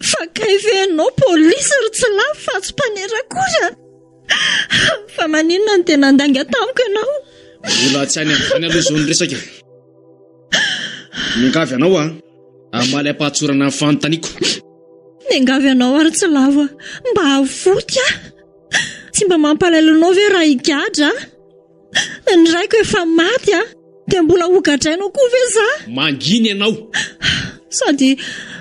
Fa kay ve ianao polisy ry tsy lafo fa tsy mpanera akory a! Fa maninona no dia nandainga tamiko ianao? Mbola tsy any amin'izany aloha izao ny resaka e. Miangavy anao aho hamaly am-pahatsorana ny fanontaniako. Miangavy anao ary tsy lavo aho. Mba avoty aho. Tsy mba mampalahelo anao ve raha higadra aho? Ny raiko efa maty a! Dia mbola hogadrainao koa ve za? Mangina ianao! Sady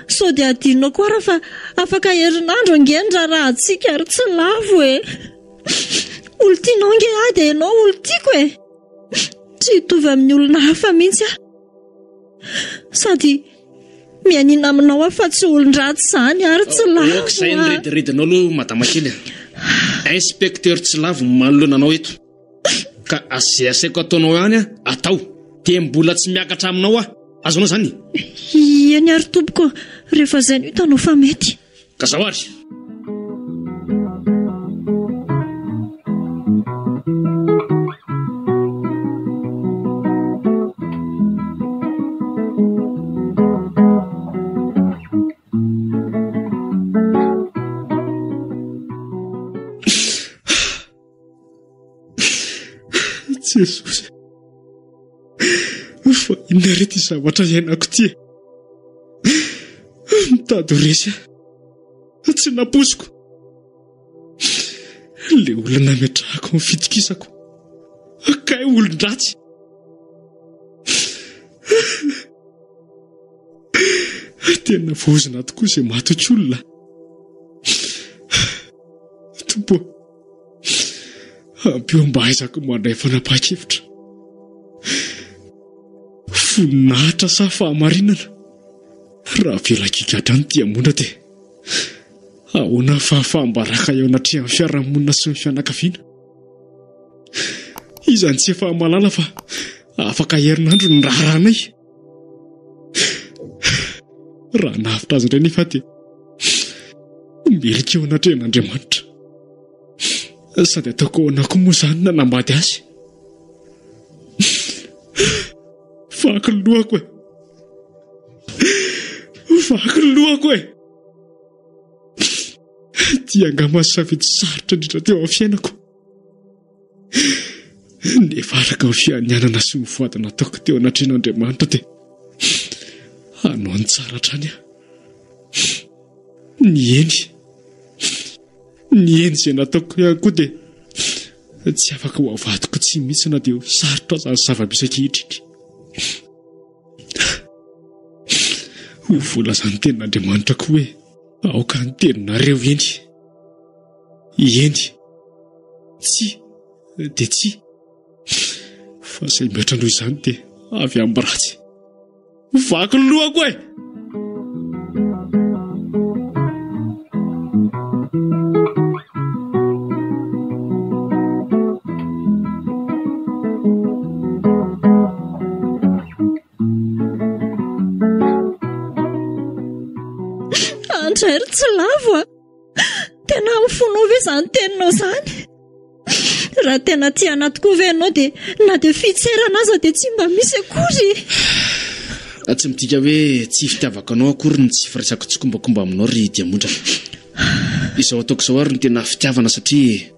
sao dia adinonao koa ara fa afaka herinandro ange ny raharahantsika ary tsy lavo e! Olon-tianao ange aho dia ianao olon-tiako e! Tsy hitovy amin'ny olona hafa mihitsy aho. Sady mianiana aminao aho fa tsy olon-dratsy izany ary tsy lavo Aoka izay ny rediredinao aloha madama kely a! Inspecteur tsy lavo no manoloana anao eto. Ka izay asaiko ataonao ihany aho atao. Dia mbola tsy miakatra aminao aho. Azonao izany? Eny ary tompoko, rehefa izay no hitanao fa mety. Ka zao ary. Jesosy. Fa inona re ity zavatra iainako ity e? Mitady ho resy aho. Tsy nampoiziko. Ilay olona nametrahako ny fitokisako. Kay olon-dratsy. Tena voizina tokoa izay matoky olona. Tompo ampio mba hahaizako mandray fanapahan-kevitra. Voninahitra sa fahamarinana? Raha avela gigadra any diamondra dia ahoana ny fahafaham-baraka eo anatrehan'ny fiarahamonina sy ny fianakaviana? Iza no tsy efa mahalala fa afaka herinandro ny raharahanay? Raha nahavitra azy indray nefa dia meloka eo anatrehan'Andriamanitra. Sady ataoko ahoana koa moa izany nanambady azy? Vaky ny lohako e! Vaky ny lohako e! Ity angamba ny safidy sarotra indrindra teo amin'ny fiainako. Nefa araka ny fianianana sy ny voady nataoko teo anatrehan'Andriamanitra dia hanao ny tsara hatrany aho. Ny eny, ny eny izay nataoko ihany koa dia tsy afaka ho avadiko tsy mihitsy na dia sarotra aza ny zava-misy ankehitriny. Ho voalazan'ny tenin'Andriamanitra koa hoe aoka ny teninareo eny. Eny. Tsia dia tsia. Fa izay mihoatra noho izany dia avy amin'ny ratsy. Vaky ny lohako e! Andray ry tsy lavo a! Tena amin'ny fonao ve izany teninao izany? Raha tena tia anà tokoa ve ianao dia na dia fitserana aza dia tsy mba misy akory. Tsy midika hoe tsy fitiavako anao akory ny tsy firaisako tsikombakomba aminao ry Diamondra. Izao ataoko izao ary no tena fitiavana satria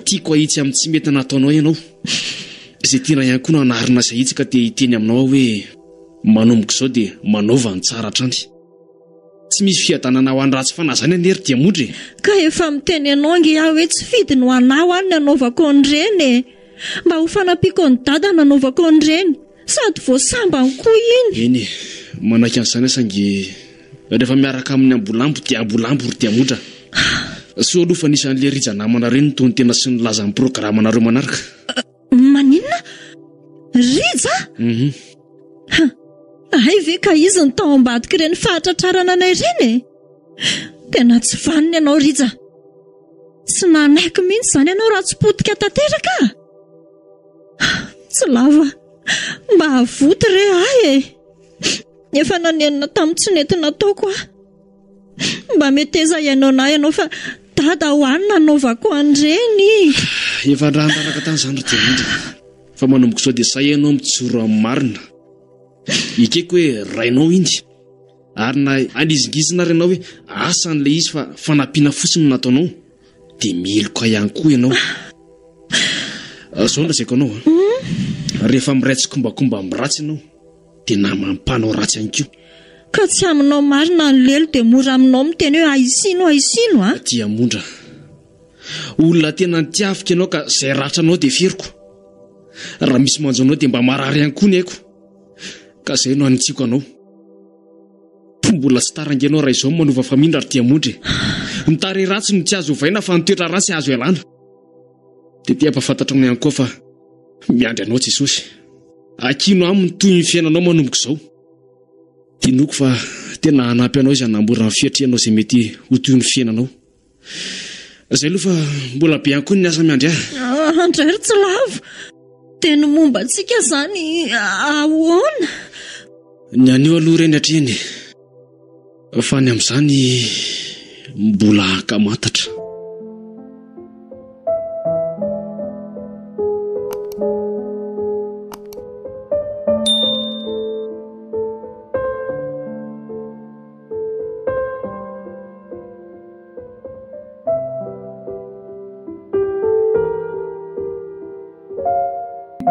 tiako ahitsy amin'ny tsy mety nataonao ianao. Izay tiana ihany koa no hanarina sy ahitsy ka te hiteny aminao aho hoe manomboka izao dia manaova ny tsara hatrany. Tsy misy fiadanana ho an'ny ratsy fanahy izany anie ry Diamondra e! Ka efa miteny anao ange aho hoe tsy fidiny ho anah ho any ny anaovako an'ireny e! Mba ho fanampiako an'i Dada no anaovako an'ireny, sady vao sambany koa iny! Eny e, manaiky an'izany aho saingy rehefa miaraka amin'ny ambolambo dia ambolambo ry Diamondra. Soa aloha fa nisy an'ilay Rija namana ireny nitonon-tena sy nilaza ny programanareo manaraka. Maninona? Rija? Mhm. Ha, hay ve ka izy no tao ambadik'ireny fahatratrarana anay ireny e? Tena tsy vanona ianao Rija. Tsy nanaiky mihitsy izany ianao raha tsy potika tanteraka. Tsy lava. Mba avoty re ahy e. Efa nanenina tamin'ny tsy nety nataoko aho. Mba meteza hihaino anah ianao fa dada ho any nanaovako an'ireny. Efa ndrahandraraka tany izany ry Diamondra. Fa manomboka izao dia sahy ianao mijoro amin'ny marina. Ekeko hoe rainao iny. Ary na hanizingizina ary ianao hoe asa an'ilay izy fa fanampiana fotsiny no nataonao dia meloka ihany koa ianao. Izao no lazaiko anao a. Rehefa miray tsikombakomba amin'ny ratsy ianao dia naman'ny mpanao ratsy ihany koa. Ka tsy aminao marina ny lelo dia mora aminao miteny hoe ahisino ahisino a! Diamondra. Olona tena nitiaviko ianao ka izay ratranao dia feriko. Raha misy manjo anao dia mba marary ihany koa ny aiko. Ka izay no anitsiako anao. Mbola tsy tara ange ianao raha izao no manova famindra ry Diamondra e. Ny tarehy ratsy no tsy azo ovaina fa ny toetra ratsy azo ialana. Dia te hampahafantatra anao ihany koa fa miandry anao Jesosy. Ankino aminy ny tohin'ny fiainanao manomboka izao. Inoako fa tena hanampy anao izy hanamora ny fiatrehanao izay mety ho tohin'ny fiainanao. Izay aloha fa mbola be ihany koa ny asa miandry ahy. Ah, Andray ry tsy lavo. Dia ny momba antsika izany ahoana? Ny anio aloha ireny hatreny e. Fa ny amin'izany mbola ankamantatra.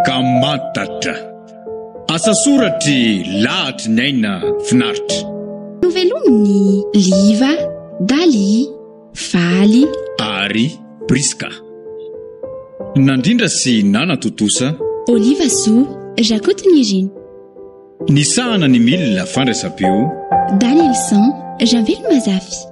Ankamantatra. Asa soratr'i Lahatry ny Aina Finaritra. Novelomin'i Liva, Dali, Faly. Ary Prisca. Nandrindra sy nanatontosa. Oliva Zo, Rakotonirina. Nisahana ny milina fandraisam-peo. Danielson, Ravelomazafy.